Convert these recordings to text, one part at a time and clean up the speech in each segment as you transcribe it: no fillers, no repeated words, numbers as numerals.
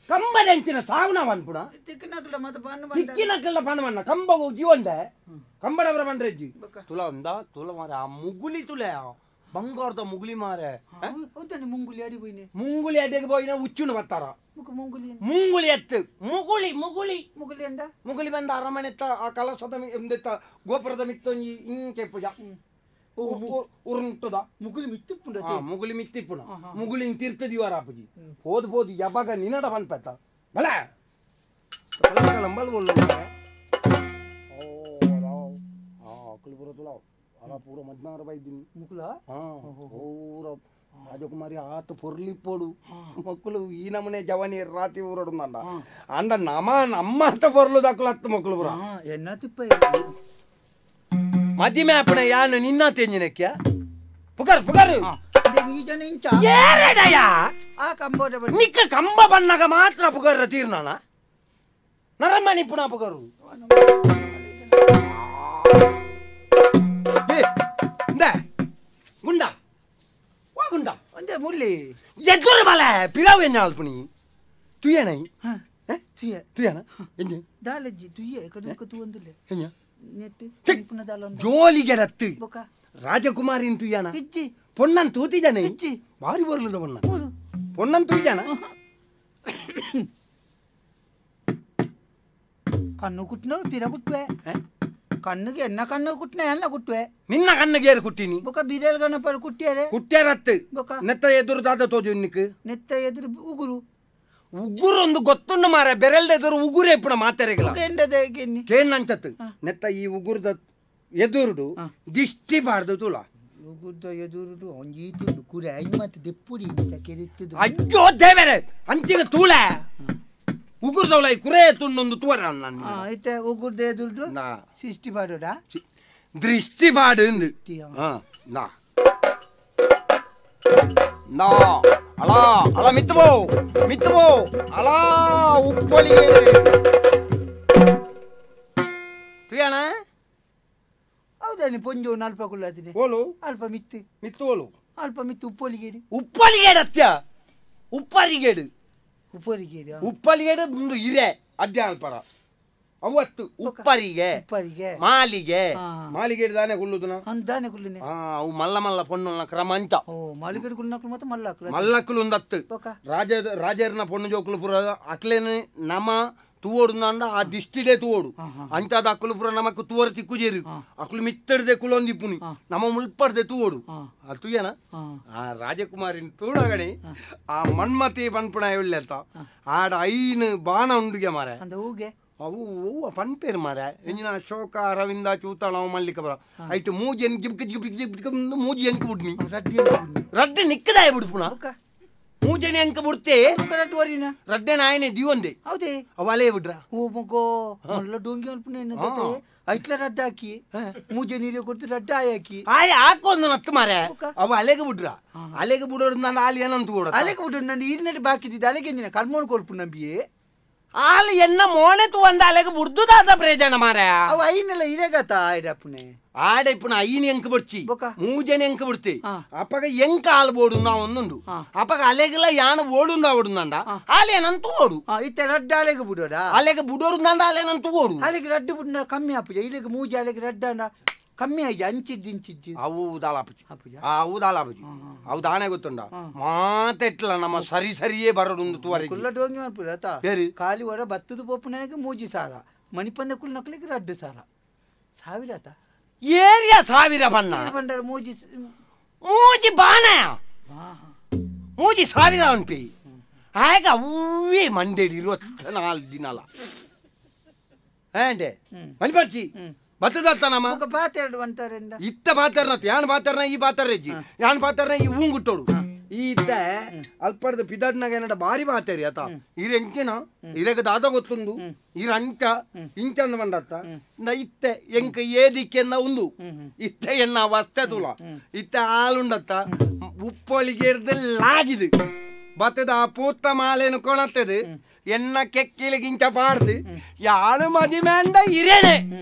ಕಂಬದಂಚಿನ ಸಾವನ ಪನ್ಪುಣ ತಿಕ್ಕಿನಕಲ್ಲ ಪನವನ್ನ ಕಂಬ ಜೀವಂದೆ ಕಂಬಡವರ ಬಂಡ್ರೆಜ್ಜಿ ತುಲ ಅಂದ ತುಲ ಮಾರ ಆ ಮುಗುಲಿ ತುಲೆ ಬಂಗಾರದ ಮುಗುಲಿ ಮಾರೆ ಮುಂಗುಲಿ ಅಡಿ ಪೋಯಿನೆ ಮುಂಗುಲಿ ಅಡಿಗೆ ಪೋಯಿನ ಉಚ್ಚುನು ಬತ್ತಾರ ಮುಂಗುಲಿ ಮುಂಗುಲಿ ಎತ್ತು ಮುಗುಳಿ ಮುಗುಳಿ ಮುಗುಲಿ ಅಂಡ ಮುಗುಲಿ ಬಂದ ಅರಮನೆತ್ತ ಆ ಕಲಸದ ಎಂದೆತ್ತ ಗೋಪುರದ ಮಿತ್ತೊಂಜಿ ಇಂಕೆ ಪೂಜಾ ಉರುಂಟುದ ಮುಗುಲಿ ಮಿತ್ತಿಪ್ಪುಂಡ ಮುಗುಲಿ ಮಿತ್ತಿಪ್ಪುಣ ಮುಗುಲಿ ತೀರ್ಥದಿವಾರ ಅಪ್ಪಜಿ ಹೋದ್ ಬೋದು ಯಾವಾಗ ನಿನ್ನಡ ಪನ್ಪೆತ್ತ ಬಲ ನಂಬಲ್ ಒಳ್ಳು ಅಕ್ಕಲು ಪೂರ ಅಲ ಪೂರ ಮದ್ನಾರ ಬೈದಿನಿ ಮುಗುಲ ಪೂರ ರಾಜಕುಮಾರಿ ಆತ ಪೊರ್ಲಿಪ್ಪೋಡು ಮಕ್ಕಳು ಈ ನಮನೆ ಜವನಿ ರಾತಿ ಊರಡು ನಂಡ ಅಂಡ ನಮ ನಮ್ಮ ಅಂತ ಪೊರ್ಲು ದಕ್ಕಲು ಹತ್ತು ಮಕ್ಕಳು ಪೂರ ಎನ್ನ ತಿಪ್ಪ ಮದಿಮೆ ಅಪ್ಪಣ ಯಾನು ನಿನ್ನ ತೆಂಜಿನಕ್ಕೆ ಪುಕರ್ ಪುಕರ್ ನಿಕ್ಕ ಕಂಬ ಬನ್ನಾಗ ಮಾತ್ರ ಪುಕರ್ ತೀರ್ನಾನ ನರಮಣಿ ಪುನಃ ಪುಕರು ಗುಂಡ ವಾ ಗುಂಡ ಒಂದೇ ಮುಳ್ಳಿ ಎದುರು ಬಲೆ ಪಿರಾವ್ ಎನ್ನ ಅಲ್ಪುಣಿ ತುಯ್ಯಣ ತುಯ್ಯ ತುಯ್ಯಣ ಎಂಜೆ ದಾಲಜ್ಜಿ ತುಯ್ಯ ಕದುಕ ತು ಒಂದುಲೆ ಎಂಜ ಜೋಲಿಗೆಡತ್ತು ರಾಜಕುಮಾರಿನ್ ತುಯ್ಯಾನ ಪೊನ್ನನ್ ತೂತಿಜಾನೆ ಬಾರಿ ಬರ್ಲದ ಪೊನ್ನ ಪೊನ್ನನ್ ತುಯ್ಯಾನ ಕಣ್ಣು ಕುಟ್ನ ಪಿರ ಕುಟ್ಟುವೆ ಕಣ್ಣಿಗೆ ಎನ್ನ ಕಣ್ಣು ಕುಟ್ನ ಎಲ್ಲ ಕುಟ್ಟುವೆ ನಿನ್ನ ಕಣ್ಣಿಗೆ ಏರು ಕುಟ್ಟಿನಿ ಬೊಕ ಬಿರೇಲ್ ಗಣಪರ ಕುಟ್ಟಿಯಾರೆ ಕುಟ್ಟಿಯಾರತ್ತು ಬೊಕ ನೆತ್ತ ಎದುರು ದಾದ ತೋಜು ಇನ್ನಕ್ಕೆ ನೆತ್ತ ಎದುರು ಉಗುರು ಉಗುರು ಒಂದು ಗೊತ್ತುಂಡು ಮಾರ ಬೆರೆಲ್ದ ಎದುರು ಉಗುರು ಎಪ್ಪಣ ಮಾತೆರೆಗಳ ಕೇಣ್ಣಂಚತ್ತು ನೆತ್ತ ಈ ಉಗುರದ ಎದುರುಡು ದಿಷ್ಟಿ ಬಾರ್ದು ತುಲ ಉಗುರ್ದ ಎದುರುಡು ಒಂಜೀತುಂಡು ಕುರೆ ಐನ್ ಮತ್ತೆ ದೆಪ್ಪುಡಿ ಕೆರಿತ್ತದು ಅಯ್ಯೋ ದೇವರೇ ಅಂಚಿಗೆ ತೂಳೆ ಉಗುರ್ದವಳ ಈ ಕುರೆ ತುಂಡೊಂದು ತೂರ ನಾನು ಐತೆ ಉಗುರ್ದ ಎದುರುಡು ಸಿಷ್ಟಿ ಬಾಡುಡಾ ದೃಷ್ಟಿ ಬಾಡು ನಾ ನಾ ಅಲಾ ಅಲಾ ಮಿತ್ತುಬೋ ಮಿತ್ತುಬೋ ಅಲಾ ಉಪ್ಪೊಲಿ ತುಯ್ಯಣ ಹೌದಾನಿ ಪೊಂಜೋ ಅಲ್ಪ ಕುಳ್ಳಾದಿನಿ ಓಲು ಅಲ್ಪ ಮಿತ್ತು ಮಿತ್ತು ಓಲು ಅಲ್ಪ ಮಿತ್ತು ಉಪ್ಪೊಲಿಗೇಡು ಉಪ್ಪೊಲಿಗೇಡು ಅತ್ಯ ಉಪ್ಪರಿಗೇಡು ಉಪ್ಪರಿಗೇಡು ಉಪ್ಪಲಿಗೇಡು ಮುಂದು ಇರೆ ಅಡ್ಡ ಅಲ್ಪರ ಅವತ್ತು ಉಪ್ಪರಿಗೆ ಉಪ್ಪರಿಗೆ ಮಾಲಿಗೆ ಮಾಲಿಗೆ ದಾನೆ ಕುಳ್ಳುದನ ಅಂದಾನೆ ಕುಳ್ಳುನೆ ಅವು ಮಲ್ಲ ಮಲ್ಲ ಪೊಣ್ಣುನ ಕ್ರಮ ಅಂಚ ಓ ಮಾಲಿಗೆ ಕುಳ್ನಕ್ಲು ಮತ್ತೆ ಮಲ್ಲಕ್ಲು ಮಲ್ಲಕ್ಲು ಉಂದತ್ತು ರಾಜ ರಾಜರ್ನ ಪೊಣ್ಣು ಜೋಕುಲು ಪೂರ ಅಕ್ಲೇನೆ ನಮ ತೂವೋಡು ಆ ದಿಷ್ಟಿಡೆ ತೂವೋಡು ಅಂಚಾದ ಅಕ್ಕಲು ಪೂರ ನಮಕ್ ತೂವರ ತಿಕ್ಕುಜೇರು ಅಕ್ಲು ಮಿತ್ತಡ್ದೆ ಕುಲೊಂದಿಪ್ಪುನಿ ನಮ ಮುಲ್ಪಡ್ದೆ ತೂವೋಡು ಅದು ತುಯ್ಯನ ಆ ರಾಜಕುಮಾರಿನ ತೂಡಗಣಿ ಆ ಮನ್ಮತಿ ಪನ್ಪುಣ ಇಳ್ಳೆತ್ತ ಆಡ ಐನು ಬಾಣ ಉಂಡುಗೆ ಮಾರೆ ಹೂಗೆ ಅವು ಹೂವು ಪನ್ಪೇರು ಮಾರ ಎಂಜಿನ ಅಶೋಕ ಅರವಿಂದ ಚೂತಾಳ ಮಲ್ಲಿಕ ಬರ ಐಟು ಮೂಜಿ ಜಿಬ್ಕ ಜಿಬ್ಕ ಜಿಬ್ಕ ಮೂಜಿ ಎಂಕ್ ಬಿಡ್ನಿ ರಡ್ಡೆ ನಿಕ್ಕದಾಯ ಬಿಡ್ಪುಣ ಮೂಜನೆ ಅಂಕ ಬಿಡ್ತೆ ರಡ್ಡೆ ನಾಯನೆ ದಿವಂದೆ ಹೌದೇ ಅವ ಅಲೇ ಬಿಡ್ರ ಓ ಮಗೋ ಮಲ್ಲ ಡೊಂಗಿ ಅಲ್ಪುನ ಐಟ್ಲ ರಡ್ಡ ಹಾಕಿ ಮೂಜೆ ನೀರು ಕೊಡ್ತು ರಡ್ಡ ಹಾಕಿ ಆಯ್ ಹಾಕೊಂದು ನತ್ತು ಮಾರೆ ಅವ ಅಲೆಗೆ ಬಿಡ್ರ ಅಲೆಗೆ ಬಿಡೋರು ನಾನು ಆಲಿ ಏನಂತ ಕೂಡ ಅಲೆಗೆ ಬಿಡ್ರು ನಾನು ಈರಿನಟ್ಟು ಬಾಕಿದ್ದಿದ್ದೆ ಅಲೆಗೆ ಎಂಜಿನ ಕಲ್ಮೋನ್ ಕೊಲ್ಪು ನಂಬಿಯೇ ಆಲ್ ಎನ್ನ ಮೋನೆ ತೂವಂದ ಅಲೆಗೆ ಬುಡ್ದುದಾದ ಪ್ರಯೋಜನ ಮಾರ ಅವ ಐನೆಲ್ಲ ಇರೇಗತ ಆಯ್ಡಪ್ಪನೆ ಆಡೆಪ್ಪನ ಐನ್ ಎಂಕ್ ಬಿಡ್ಚಿ ಮೂಜನೆ ಎಂಕ್ ಬಿಡ್ತಿ ಅಪ್ಪಗ ಎಂಕ ಆಲ್ ಬೋಡು ನಾ ಒಂದುಂಡು ಅಪ್ಪಗ ಅಲೆಗೆಲ್ಲ ಯಾನ ಓಡುಂದ ಓಡುಂದ ಆಲೇನಂತ ಓಡು ಇತ್ತೆ ರಡ್ಡ ಅಲೆಗೆ ಬಿಡೋಡ ಅಲೆಗೆ ಬಿಡೋರುಂದ ಅಲೇನಂತ ಓಡು ಅಲೆಗೆ ರಡ್ಡು ಬಿಡ್ನ ಕಮ್ಮಿ ಆಪುಜ ಇಲ್ಲಿಗೆ ಮೂಜೆ ಅಲೆಗೆ ರಡ್ಡ ಕಮ್ಮಿ ಆಗಿ ಅಂಚಿದ್ದು ಇಂಚಿದ್ದು ಅವು ದಾಲಾಪುಜಿ ಅವು ದಾಲಾಪುಜಿ ಅವು ದಾನೆ ಗೊತ್ತುಂಡ ಮಾತೆಟ್ಲ ನಮ್ಮ ಸರಿ ಸರಿಯೇ ಬರೋಡುಂದು ತುವರಿಗೆ ಕುಲ್ಲ ಡೋಂಗಿ ಮನ್ಪುರ ಆತ ಖಾಲಿ ಹೊರ ಬತ್ತದ ಪೋಪುನಾಗ ಮೂಜಿ ಸಾರ ಮಣಿಪಂದ ಕುಲ್ ನಕ್ಲಿಗೆ ರಡ್ಡು ಸಾರ ಸಾವಿರ ಆತ ಏರಿಯಾ ಸಾವಿರ ಬಣ್ಣ ಬಂಡಾರ ಮೂಜಿ ಮೂಜಿ ಬಾಣ ಮೂಜಿ ಸಾವಿರ ಅನ್ಪಿ ಆಗ ಅವೇ ಮಂಡೇಡಿ 24 ದಿನಲ ಏಂಡೆ ಮಣಿಪರ್ಚಿ ಬತ್ತದತ್ತನಮ್ಮ ಪಾತೆರಡು ಅಂತಾರೆಂಡ ಇತ್ತ ಪಾತೆರ್ನ ಯಾನ್ ಪಾತೆರ್ನ ಈ ಪಾತೆರ್ರೆಜ್ಜಿ ಯಾನ್ ಪಾತೆರ್ನ ಈ ಊಂಗುಟ್ಟೋಡು ಈತ ಅಲ್ಪಡ್ದ ಪಿದಡ್ನಾಗ ಏನಡ ಬಾರಿ ಪಾತೆರಿ ಆತ ಇರ ಎಂಕೆನ ಇರಗ ದಾದ ಗೊತ್ತುಂಡು ಇರ ಅಂಚ ಇಂಚ ಅಂದ ಬಂಡತ್ತ ಇತ್ತೆ ಎಂಕ ಏದಿಕ್ಕೆಂದ ಉಂದು ಇತ್ತೆ ಎನ್ನ ವಸ್ತೆ ತುಲ ಇತ್ತೆ ಹಾಲುಂಡತ್ತ ಉಪ್ಪೊಲಿಗೆ ಲಾಗಿದೆ ಬತ್ತದ ಆ ಪೂತ್ತ ಮಾಲೆನು ಕೊಣತ್ತದು ಎನ್ನ ಕೆಕ್ಕಿಲಿ ಗಿಂಚ ಪಾಡ್ದು ಯಾನು ಮದಿಮ್ಯಾಂಡ ಇರೇನೆ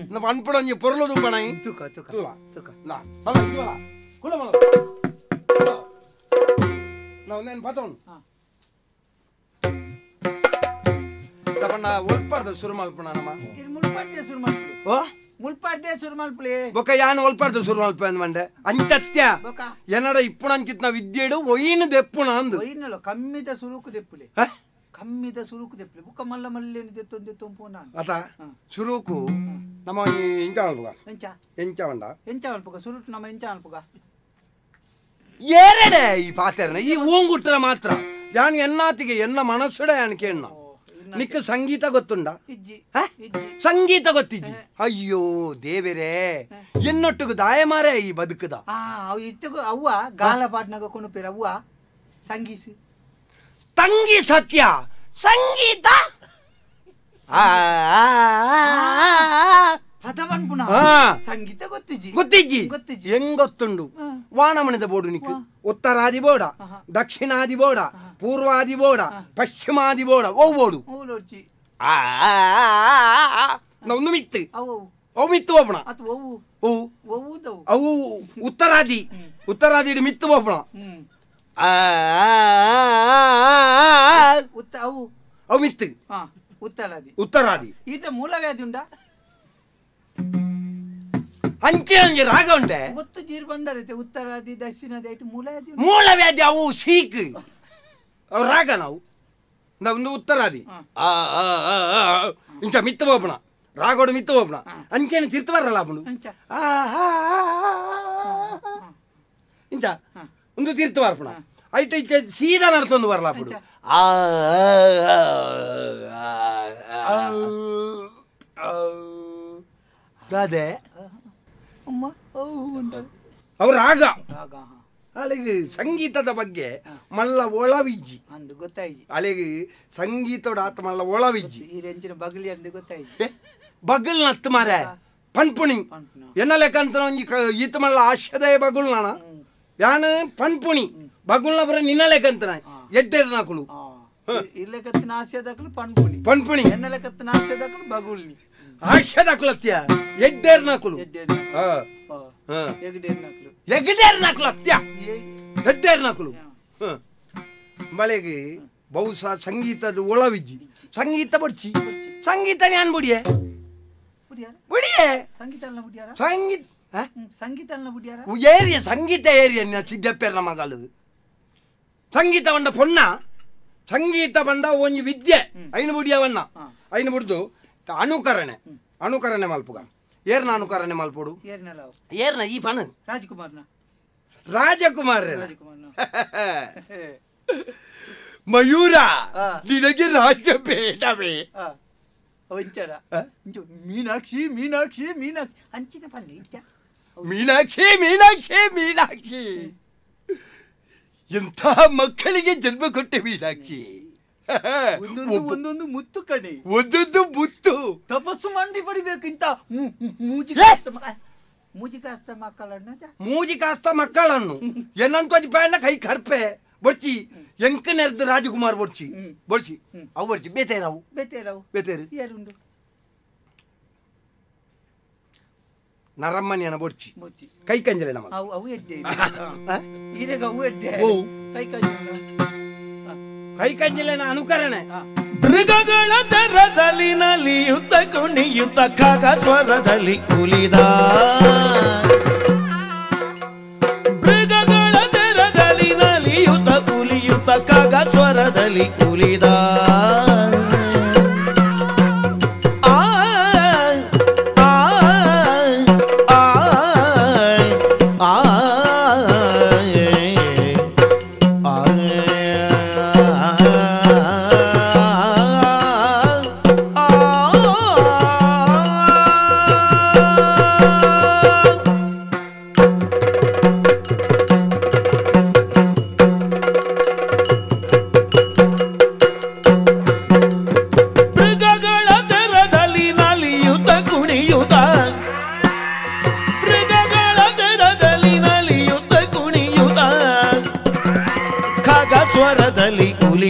ಪನ್ಪುಡೊಂಜಿ ಪೊರ್ಲು ತೂಪಣ ತುಕ ತುಕ ತುಕ ನಾವು నేను ಪತೋನು ತಪಣ್ಣ ಒಲ್ಪಾರ್ದ ಶುರು ಮಲ್ಪಣ ನಮ್ಮ ಮುಲ್ಪಾಡ್ದೆ ಶುರು ಮಲ್ಪಲೆ ಓ ಮುಲ್ಪಾಡ್ದೆ ಶುರು ಮಲ್ಪಲೆ ಬೊಕ ಯಾನ್ ಒಲ್ಪಾರ್ದ ಶುರು ಮಲ್ಪೆ ಅಂದ್ ಅಂಚತ್ಯ ಎನ್ನಡ ಇಪ್ಪುಣಂಚಿತ್ನ ವಿದ್ಯೆಡು ಒಯ್ಯಿನ ದೆಪ್ಪುಣ ಅಂದು ಒಯ್ಯಿನಲ್ಲ ಕಮ್ಮಿದ ಸುರುಕು ದೆಪ್ಪುಲೆ ಕಮ್ಮಿದ ಸುರುಕು ದೆಪ್ಪುಲೆ ಬೊಕ ಮಲ್ಲ ಮಲ್ಲೇನು ದೆತ್ತೊಂದು ದೆತ್ತೊಂದು ಪೋನ ಅತ ಸುರುಕು ನಮ್ಮ ಎಂಚ ಮಲ್ಪುಗ ಎಂಚ ಎಂಚ ಉಂಡ ಎಂಚ ಮಲ್ಪುಗ ಸುರುಟು ನಮ್ಮ ಎಂಚ ಮಲ್ಪುಗ ಏರಡೆ ಈ ಪಾತೆರ್ನ ಈ ಓಂಗುಟ್ರ ಮಾತ್ರ ಯಾನ್ ಎನ್ನಾತಿಗೆ ಎನ್ನ ಮನಸ್ಸುಡ ಯಾನಕ್ಕೆ ಎನ್ನ ನಿಕ್ಕ ಸಂಗೀತ ಗೊತ್ತುಂಡ ಸಂಗೀತ ಗೊತ್ತಿಜ್ಜಿ ಅಯ್ಯೋ ದೇವರೇ ಎನ್ನೊಟ್ಟಿಗೆ ದಾಯ ಮಾರೇ ಈ ಬದುಕದ ಅವ್ವ ಗಾಲ ಪಾಟ್ನಾಗ ಕೊನುಪೇರ ಅವ್ವ ಸಂಗೀಸ ತಂಗಿ ಸತ್ಯ ಸಂಗೀತ ಸಂಗೀತ ಗೊತ್ತಿಜ್ಜಿ ಗೊತ್ತಿಜ್ಜಿ ಗೊತ್ತಿಜ್ಜಿ ಹೆಂಗ್ ಗೊತ್ತುಂಡು ವಾನಮಣಿದ ಬೋಡು ನಿಕ್ ಉತ್ತರಾದಿ ಬೋಡ ದಕ್ಷಿಣಾದಿ ಬೋಡ ಪೂರ್ವಾದಿ ಬೋಡ ಪಶ್ಚಿಮಾದಿ ಬೋಡ ಓ ಬೋಡು ಒಂದು ಮಿತ್ತು ಅವು ಮಿತ್ತು ಹೋಗೋಣ ಅವು ಉತ್ತರಾದಿ ಉತ್ತರಾದಿ ಮಿತ್ತು ಹೋಗೋಣ ಅವು ಮಿತ್ತು ಉತ್ತರಾದಿ ಉತ್ತರಾದಿ ಈಟ ಮೂಲವ್ಯಾಧಿ ಉಂಡಾ ಅಂಚೆ ಅಂಚೆ ರಾಗ ಉಂಡೆ ಗೊತ್ತು ಜೀರ್ ಬಂಡರೈತೆ ಉತ್ತರಾದಿ ದಕ್ಷಿಣಾದಿ ಐಟು ಮೂಲವ್ಯಾಧಿ ಮೂಲವ್ಯಾಧಿ ಅವು ಸೀಕ್ ಅವು ರಾಗ ನಾವು ನಾವು ಉತ್ತರಾದಿ ಇಂಚ ಮಿತ್ತು ಹೋಗೋಣ ರಾಗೋಡು ಮಿತ್ತು ಹೋಗೋಣ ಅಂಚೆನೆ ತಿರ್ತು ಬರಲ್ಲ ಅವನು ಇಂಚ ಒಂದು ತೀರ್ಥ ಬರ್ಪಣ ಐಟ ಇಚ್ಚ ಸೀದಾ ನಡ್ಸೊಂದು ಬರಲ್ಲ ಅప్పుడు ದಾದೆ ಅವ್ರ ರಾಗ ಅಲ್ಲಿಗೆ ಸಂಗೀತದ ಬಗ್ಗೆ ಮಲ್ಲ ಒಳವಿಜ್ಜಿ ಅಂದು ಗೊತ್ತಾಯಿ ಅಲ್ಲಿಗೆ ಸಂಗೀತದ ಆತ ಮಲ್ಲ ಒಳವಿಜ್ಜಿ ಈ ರೆಂಚಿನ ಬಗಲಿ ಅಂದು ಗೊತ್ತಾಯಿ ಬಗಲ್ ನತ್ತು ಮಾರೆ ಪನ್ಪುಣಿ ಎನ್ನ ಲೆಕ್ಕಂತ ಒಂಜಿ ಈತ ಮಲ್ಲ ಆಶ್ಯದಯ ಬಗುಲ್ ನಾಣ ಯಾನ್ ಪನ್ಪುಣಿ ಬಗುಲ್ನ ಬರ ನಿನ್ನ ಲೆಕ್ಕಂತನ ಎಡ್ಡೆರ್ ನಾಕುಲು ಇಲ್ಲಕತ್ತಿನ ಆಸ್ಯದಕಲು ಪನ್ಪುಣಿ ಪನ್ಪುಣಿ ಎನ್ನ ಲೆಕ್ಕತ್ತಿನ ಆಸ್ಯದಕಲು ಬಗುಲ್ನಿ ಆಶ್ಯದಕಲತ್ಯ ಎಡ್ಡೆರ್ ನಾಕುಲು ಎಗ್ಡೇರ್ ನಾಕುಲು ಅತ್ಯ ಎಡ್ಡೇರ್ ನಾಕುಲು ಮಳೆಗೆ ಬಹುಶಃ ಸಂಗೀತದ ಒಳವಿಜ್ಜಿ ಸಂಗೀತ ಬಡ್ಚಿ ಸಂಗೀತ ಯಾನ್ ಬುಡಿಯೆ ಬುಡಿಯೆ ಸಂಗೀತ ಸಂಗೀತ ಸಂಗೀತ ಏರಿಯ ಸಂಗೀತ ಏರಿಯ ಸಿದ್ದಪ್ಪೇರ್ನ ಮಗಳು ಸಂಗೀತ ಬಂಡ ಪೊನ್ನ ಸಂಗೀತ ಬಂಡ ಒಂಜಿ ವಿದ್ಯೆ ಐನು ಬುಡಿಯವನ್ನ ಐನು ಬುಡ್ದು ಅನುಕರಣೆ ಅನುಕರಣೆ ಮಲ್ಪುಗ ಏರ್ನ ಅನುಕರಣೆ ಮಲ್ಪೋಡು ಏರ್ನ ಈ ಪಣ ರಾಜಕುಮಾರ್ನ ರಾಜಕುಮಾರ್ ಮಯೂರ ನಿನಗೆ ರಾಜ್ಯ ಬೇಡವೇ ಮೀನಾಕ್ಷಿ ಮೀನಾಕ್ಷಿ ಮೀನಾಕ್ಷಿ ಅಂಚಿನ ಪನ್ನಿ ಮೀನಾಕ್ಷಿ ಮೀನಾಕ್ಷಿ ಮೀನಾಕ್ಷಿ ಎಂಥ ಮಕ್ಕಳಿಗೆ ಜನ್ಮ ಕೊಟ್ಟೆ ಮೀನಾಕ್ಷಿ ಒಂದೊಂದು ಮುತ್ತು ಕಣೆ ಒಂದೊಂದು ಮುತ್ತು ತಪಸ್ಸು ಮಾಡಿ ಪಡಿಬೇಕು ಇಂತ ಮೂಜಿ ಕಾಸ್ತ ಮಕ್ಕಳನ್ನು ಮೂಜಿ ಕಾಸ್ತ ಮಕ್ಕಳನ್ನು ಏನಂತ ಕೈ ಕರ್ಪೆ ಬೊಡ್ಚಿ ಎಂಕ ನೆರೆದು ರಾಜಕುಮಾರ್ ಬೊಡ್ಚಿ ಬೊಡ್ಚಿ ಅವು ಬೊಡ್ಚಿ ಬೇತೇರವು ಬೇತೇರವು ಬೇತೇರು ಯಾರುಂಡು ನರಮ್ಮನಿಯನ ಬೊಡ್ಚಿ ಕೈ ಕಂಜಲೆ ನಮ್ಮ ಅವು ಅವು ಎಡ್ಡೆ ಈರೆಗ ಅವು ಎಡ್ಡೆ ಕೈ ಕಂಜಲ ಕೈ ಕಂಜಲೆನ ಅನುಕರಣೆ ಮೃಗಗಳ ದರದಲ್ಲಿ ನಲಿಯುತ್ತ ಕುಣಿಯುತ್ತ ಖಗ ಸ್ವರದಲ್ಲಿ ಉಲಿದ ಮೃಗಗಳ ದರದಲ್ಲಿ ನಲಿಯುತ್ತ ಕುಲಿಯುತ್ತ ಖಗ ಸ್ವರದಲ್ಲಿ ಉಲಿದ ಆ ಆ ಆ ಆ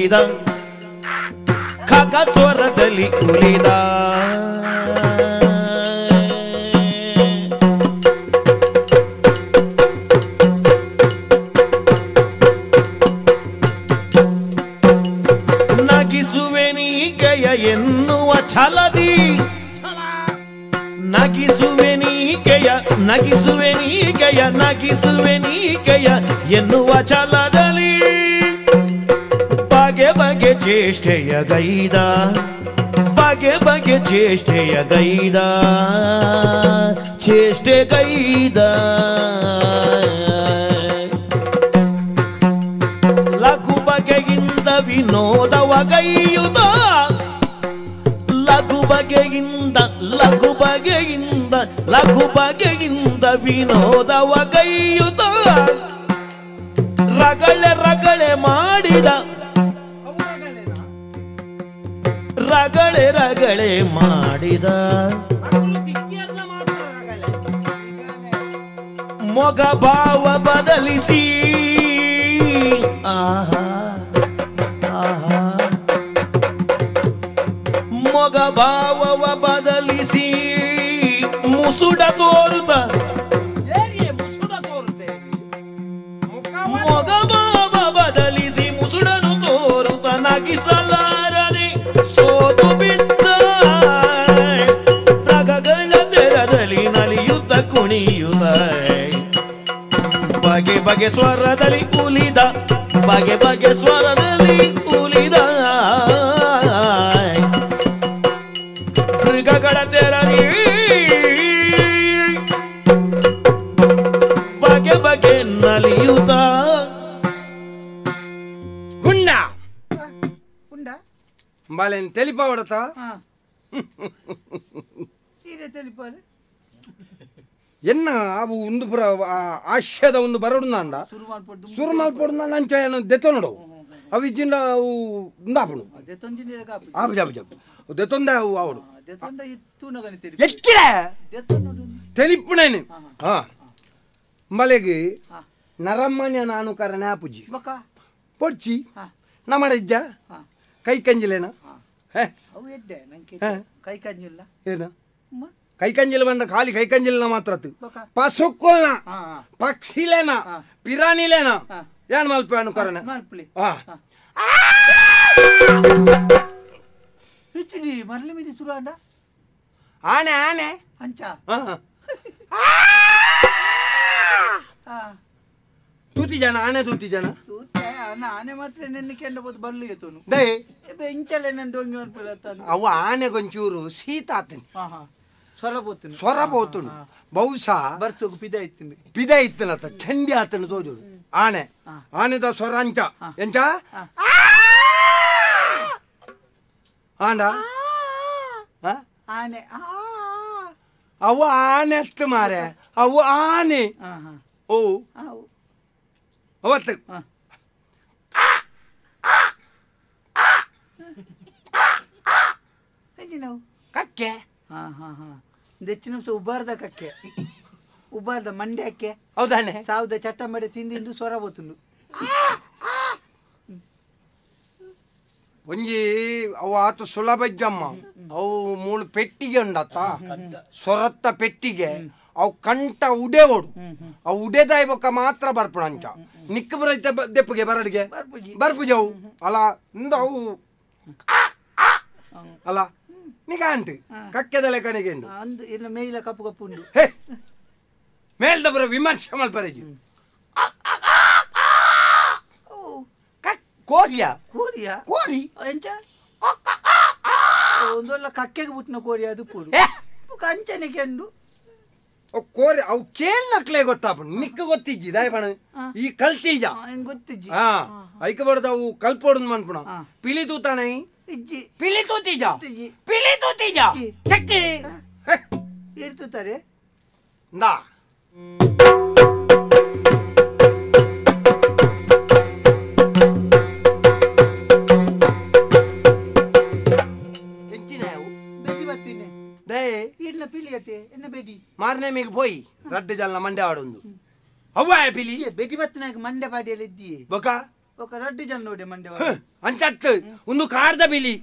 ಉಲಿದ ಖಗ ಸ್ವರದಲ್ಲಿ ಉಲಿದ ನಗಿಸುವೆ ನೀಗೆಯ ಎನ್ನುವ ಛಲದಿ ನಗಿಸುವೆ ನೀಗೆಯ ನಗಿಸುವೆ ನೀಗೆಯ ನಗಿಸುವೆ ನೀಗೆಯ ಎನ್ನುವ ಛಲದಲ್ಲಿ ಬಗೆ ಬಗೆ ಚೇಷ್ಟೆಯ ಗೈದ ಬಗೆ ಬಗೆ ಚೇಷ್ಟೆಯ ಗೈದ ಚೇಷ್ಟೆ ಗೈದ ಲಘು ಬಗೆಯಿಂದ ವಿನೋದವ ಗೈಯುದ ಲಘು ಬಗೆಯಿಂದ ಲಘು ಬಗೆಯಿಂದ ಲಘು ಬಗೆಯಿಂದ ವಿನೋದವ ಗೈಯುದ ರಗಳೆ ರಗಳೆ ಮಾಡಿದ ರಗಳೆ ರಗಳೆ ಮಾಡಿದ ಮೊಗ ಭಾವ ಬದಲಿಸಿ ಆಹಾ ಆಹಾ ಮೊಗ ಭಾವವ ಬದಲಿಸಿ ಮುಸುಡ ತೋರುತ ಮೊಗ ಭಾವ ಬದಲಿಸಿ ಮುಸುಡನು ತೋರುತ ನಗಿಸಲಾರದೆ ಸೋತು ಬಿದ್ದ ಪ್ರಗಗಳ ತೆರದಲ್ಲಿ ನಲಿಯುತ್ತ ಕುಣಿಯುತ್ತ ಬಗೆ ಬಗೆ ಸ್ವರದಲ್ಲಿ ಉಲಿದ ಬಗೆ ಬಗೆ ಸ್ವರದಲ್ಲಿ ಉಲಿದ ಮೃಗಗಳ ತೆರಲಿ ಬಗೆ ಬಗೆ ನಲಿಯುತ್ತ ಗುಂಡ ಗುಂಡ ಬಾಳೆನ್ ತೆಲಿಪಾವಡತ ಸೀರೆ ತೆಲಿಪಾರೆ ಎನ್ನ ಅವು ಒಂದು ಪುರ ಆಶ್ಯದ ಒಂದು ಬರಡುಂದಾಂಡ ಸುರು ಮಲ್ಪೊಡು ಅಂಚ ಏನು ದೆತ್ತೊನಡು ಅವು ಇಜ್ಜಿಂಡ ಅವು ಉಂದಾಪುಡು ಆಪು ಜಾಪು ಜಾಪು ದೆತ್ತೊಂದ ಅವು ಅವಡು ಎಕ್ಕಿರೆ ತೆಲಿಪುಣೇನು ಹಾಂ ಮಲೆಗೆ ನರಮ್ಮಣ್ಯ ನಾನು ಕರಣೆ ಆಪುಜಿ ಪೊಡ್ಚಿ ನಮ್ಮಡ ಇಜ್ಜ ಕೈ ಕಂಜಿಲೇನ ಕೈ ಕಂಜಿಲ್ಲ ಏನ ಕೈ ಕಂಜಿಲ ಬಂಡ ಖಾಲಿ ಕೈ ಕಂಜಿಲ್ನ ಮಾತ್ರ ಪಸುಕ್ಕೊಲ್ನ ಪಕ್ಷಿಲೇನ ಪಿರಾಣಿಲೇನ ಏನ್ ಮಲ್ಪೆ ಅನುಕರಣೆ ಮರಳಿ ಮಿದಿ ಸುರಾಂಡ ಆನೆ ಆನೆ ಅಂಚ ತೂತಿ ಜನ ಆನೆ ತೂತಿ ಜನ ಆನೆ ಮಾತ್ರ ನೆನ್ನೆ ಕೆಂಡ ಬೋದು ಬರ್ಲಿಗೆ ತೋನು ಇಂಚಲೆ ನನ್ನ ಡೊಂಗಿ ಅವು ಆನೆ ಗೊಂಚೂರು ಶೀತ ಆತನಿ ಸ್ವರ ಪೋತುಂಡು ಸ್ವರ ಪೋತುಂಡು ಬಹುಶಃ ಬರ್ಸೋಗು ಪಿದ ಇತ್ತು ಪಿದ ಇತ್ತನತ್ತ ಚಂಡಿ ಆತನ ತೋಜುಡು ಆನೆ ಆನೆದ ಸ್ವರ ಅಂಚ ಎಂಚ ಆಂಡ ಆನೆ ಅವು ಆನೆ ಅತ್ತು ಮಾರೆ ಅವು ಆನೆ ಓ ಅವತ್ತು ಕಕ್ಕೆ ಹಾಂ ಹಾಂ ಹಾಂ ದೆಚ್ಚಿನ ಉಬ್ಬಾರ್ದ ಕಕ್ಕೆ ಉಬ್ಬಾರ್ದ ಮಂಡ್ಯಕ್ಕೆ ಹೌದಾನೆ ಸಾವುದ ಚಟ್ಟ ಮಾಡಿ ತಿಂದಿಂದು ಸ್ವರ ಬೋತುಂಡು ಒಂಜಿ ಅವು ಆತು ಸುಲಭಜ್ಜಮ್ಮ ಅವು ಮೂಳು ಪೆಟ್ಟಿಗೆ ಉಂಡತ್ತ ಸೊರತ್ತ ಪೆಟ್ಟಿಗೆ ಅವು ಕಂಠ ಉಡೆ ಓಡು ಅವು ಉಡೆದಾಯ್ ಬೊಕ್ಕ ಮಾತ್ರ ಬರ್ಪುಣ ಅಂಚ ನಿಕ್ಕ ಬರೈತೆ ದೆಪ್ಪುಗೆ ಬರಡಿಗೆ ಬರ್ಪುಜಿ ಅವು ಅಲ್ಲ ಇಂದ ಅವು ಅಲ್ಲ ನಿಗಾಂಟು ಕಕ್ಕೆದಲೆ ಕಣಿಗೆ ಉಂಡು ಅಂದು ಇಲ್ಲ ಮೇಲ ಕಪ್ಪು ಕಪ್ಪು ಉಂಡು ಹೇ ಮೇಲ್ದ ಬರ ವಿಮರ್ಶೆ ಮಲ್ಪರೆಜಿ ಕೋರಿಯ ಕೋರಿಯ ಕೋರಿ ಎಂಚ ಒಂದೊಳ್ಳೆ ಕಕ್ಕೆಗೆ ಬಿಟ್ಟಿನ ಕೋರಿ ಅದು ಪೂಡು ಕಂಚನೆ ಕೆಂಡು ಕೋರಿ ಅವು ಕೇಳ್ ನಕ್ಲೆ ಗೊತ್ತಾಪ ನಿಕ್ಕ ಗೊತ್ತಿಜ್ಜಿ ದಾಯಪಣ ಈ ಕಲ್ತೀಜ ಗೊತ್ತಿಜ್ಜಿ ಹಾ ಐಕ ಬಡದ ಅವು ಕಲ್ಪೋಡು ಮನ್ಪುಣ ಪಿಲಿ ತೂತಾನೆ ಇಜ್ಜಿ ಪಿಲಿ ತೂತೀಜ ಪಿಲಿ ತೂತೀಜ ಚಕ್ಕಿ ಇರ್ತುತ್ತಾರೆ ಇಂದಾ ಮಾರನೇ ಮೇಗ್ ಪೋಯಿ ರಡ್ಡು ಜನ ಮಂಡೆ ಆಡೊಂದು ಅವ್ವ ಪಿಲಿ ಬೆಟಿ ಬತ್ತನಾಗ ಮಂಡೆ ಪಾಡಿಯಲ್ಲಿ ಇದ್ದೀಯೆ ಬೊಕ ఒక ರಡ್ಡು ಜನ ನೋಡಿ ಮಂಡೆ ಅಂಚತ್ತು ಒಂದು ಕಾರ್ದ ಬಿಲಿ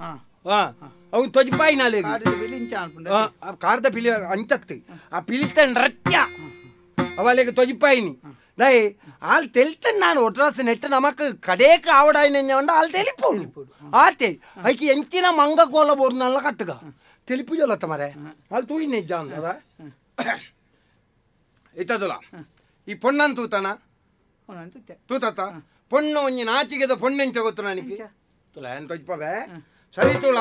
ಅವು ತೊಜಿಪಾಯಿನಾಲೆ ಕಾರ್ದ ಪಿಲಿ ಅಂಚತ್ತು ಆ ಪಿಲಿತನ್ ರಟ್ಯ ಅವಳಿಗೆ ತೊಜಿಪಾಯಿನಿ ದಯ ಆಲ್ ತೆಲ್ತನ್ ನಾನು ಒಟ್ರಾಸ ನೆಟ್ಟು ನಮಕ್ ಕಡೇಕ್ ಆವಡಾಯಿನ ಆಲ್ ತೆಲಿಪೋಡು ಆತೆ ಐಕಿ ಎಂಚಿನ ಮಂಗ ಕೋಲ ಬೋರ್ನಲ್ಲ ಕಟ್ಟುಗ ತೆಲಿಪು ಜೊಲತ್ತ ಮರೆ ಆಲ್ ತೂಯಿನ ಇಜ್ಜ ಅಂದದ ಇತ್ತದಲ್ಲ ಈ ಪೊಣ್ಣನ್ ತೂತನ ತೂತತ್ತ ಪೊಣ್ಣು ಒಂಜಿ ನಾಚಿಗೆದ ಪೊಣ್ಣು ಎಂಚ ಗೊತ್ತು ನನಗೆ ತುಲ ಏನು ತೊಜ್ಪವೆ ಸರಿ ತುಳ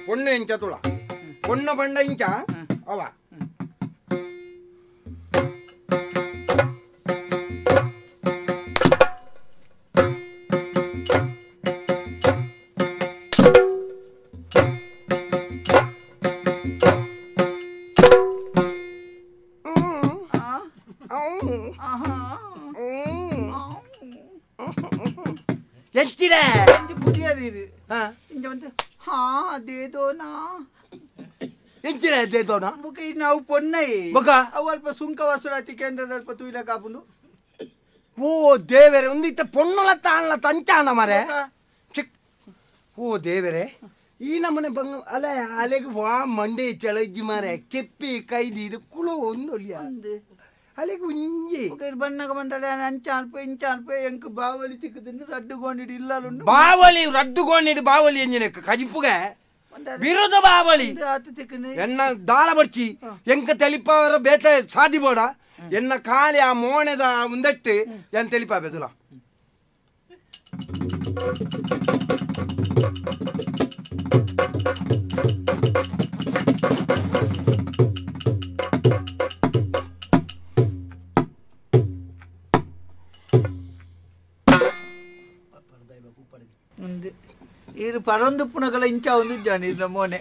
ಪೊಣ್ಣು ಎಂಚ ತುಳ ಪೊಣ್ಣು ಬಂಡ ಇಂಚ ಅವ ನಾವು ಪೊನ್ನೈ ಅಲ್ಪ ಸುಂಕ ವಸೂಲಾತಿ ಕೇಂದ್ರದ ಅಲ್ಪ ತೂಯಿಲ ಕಾಪುಂಡು ಓ ದೇವರೇ ಒಂದಿತ್ತ ಪೊಣ್ಣುಲ ತಾನ್ಲ ತಂಚಾನ ಮರೆ ಚಿಕ್ ಓ ದೇವರೇ ಈ ನಮ್ಮನೆ ಬಂಗ ಅಲ್ಲ ಅಲೆಗೆ ವಾ ಮಂಡೆ ಚಳಜ್ಜಿ ಮಾರೆ ಕೆಪ್ಪಿ ಕೈದಿ ಇದು ಕುಳು ಒಂದೊಲಿಯ ಅಲೆಗೆ ಒಂಜಿ ಬಣ್ಣಗ ಮಂಡಲ ಅಂಚ ಅಲ್ಪ ಇಂಚ ಅಲ್ಪ ಎಂಕ್ ಬಾವಲಿ ಚಿಕ್ಕದಿನ್ನು ರಡ್ಡುಗೊಂಡಿಡು ಇಲ್ಲ ಬಾವಲಿ ರಡ್ಡುಗೊಂಡಿಡು ಬಾವಲಿ ಎಂಜಿನ ಕಜಿಪುಗೆ ವಿರುದ್ಧ ಬಾವಲಿ ಎನ್ನ ದಾಳ ಬರ್ಚಿ ಎಂಕ ತೆಲಿಪಾವರ ಬೇತ ಸಾದಿ ಬೋಡ ಎನ್ನ ಕಾಲಿ ಆ ಮೋಣೆದ ಮುಂದಟ್ಟು ಎನ್ ತೆಲಿಪಾ ಬೇದುಲ ಇದು ಪರೊಂದು ಪುನಗಲ ಇಂಚ ಒಂದು ಜಾನಿ ಇದು ಮೋನೆ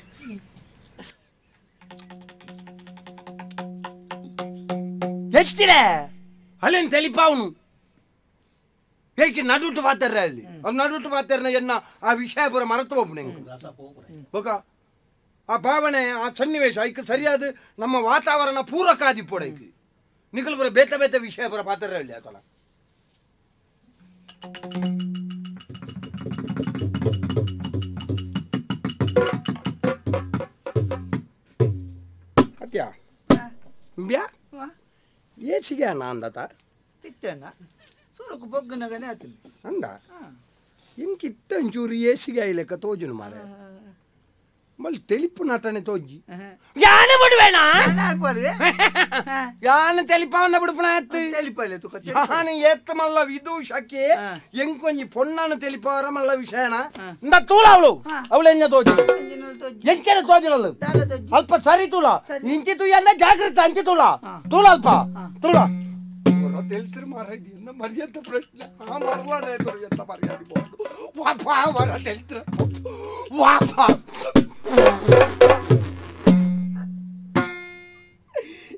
ಎಷ್ಟಿದೆ ಅಲ್ಲೇನು ತೆಲಿಪಾವನು ಏಕೆ ನಡುಟು ಪಾತಾರ ಅಲ್ಲಿ ಅವ್ನು ನಡುಟು ಪಾತಾರನ ಎನ್ನ ಆ ವಿಷಯ ಪೂರ ಮರೆತು ಹೋಗ್ಬು ಓಕ ಆ ಭಾವನೆ ಆ ಸನ್ನಿವೇಶ ಐಕ್ ಸರಿಯಾದ ನಮ್ಮ ವಾತಾವರಣ ಪೂರಕ ಆದಿಪ್ಪೋಡ ಐಕ್ ನಿಖಲ್ ಪೂರ ಬೇತ ಬೇತ ವಿಷಯ ಪೂರ ಪಾತಾರ ಅಲ್ಲಿ ಆತಲ ಅತ್ಯಾ ಬ್ಯಾ ಏಸಿಗೆ ಅಣ್ಣ ಅಂದತ ಇತ್ತಣ್ಣ ಸುರುಕು ಬೊಗ್ಗನಗನೆ ಆತಿಲ್ಲ ಅಂದ ಇಂಕಿತ್ತ ಒಂಚೂರು ಏಸಿಗೆ ಲೆಕ್ಕ ತೋಜುನು ಮಾರೆ ಮಲ್ ತೆಲಿಪು ನಟನೆ ತೋಜಿ ಯಾನೆ ಬಿಡುವೇಣ ಯಾನೆ ತೆಲಿಪಾವನ್ನ ಬಿಡುಪಣ ಯಾನೆ ಏತ್ತ ಮಲ್ಲ ವಿದೂಷಕ್ಕೆ ಎಂಕೊಂಜಿ ಪೊಣ್ಣನ ತೆಲಿಪಾವರ ಮಲ್ಲ ವಿಷಯನ ಇಂದ ತೂಲ ಅವಳು ಅವಳು ಎಂಜ ತೋಜು ಎಂಚನ ತೋಜುನಲ್ಲು ಅಲ್ಪ ಸರಿ ತೂಲ ಇಂಚಿ ತೂಯನ್ನ ಜಾಗೃತ ಅಂಚಿ ತೂಲ ತೂಲ ಅಲ್ಪ ತೂಲ తెలుసు మారాయి ఎన్న మర్యాద ప్రశ్న ఆ మరలానే ఎంత మర్యాద వాపా వర తెలుసు వాపా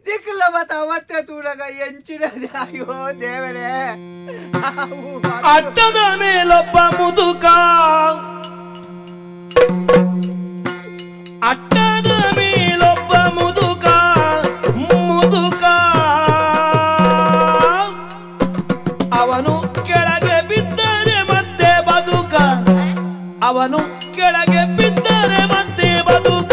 ದಿಕ್ಕಲ್ಲ ಮತ್ತ ಅವತ್ತೆ ತೂಡಗ ಎಂಚಿನ ಅಯ್ಯೋ ದೇವರೇ ಅಟ್ಟದ ಮೇಲೊಬ್ಬ ಮುದುಕ ಅಟ್ಟದ ಮೇಲೊಬ್ಬ ಮುದುಕ ಮುದುಕ ಅವನು ಕೆಳಗೆ ಬಿದ್ದರೆ ಮತ್ತೆ ಬದುಕ ಅವನು ಕೆಳಗೆ ಬಿದ್ದರೆ ಮತ್ತೆ ಬದುಕ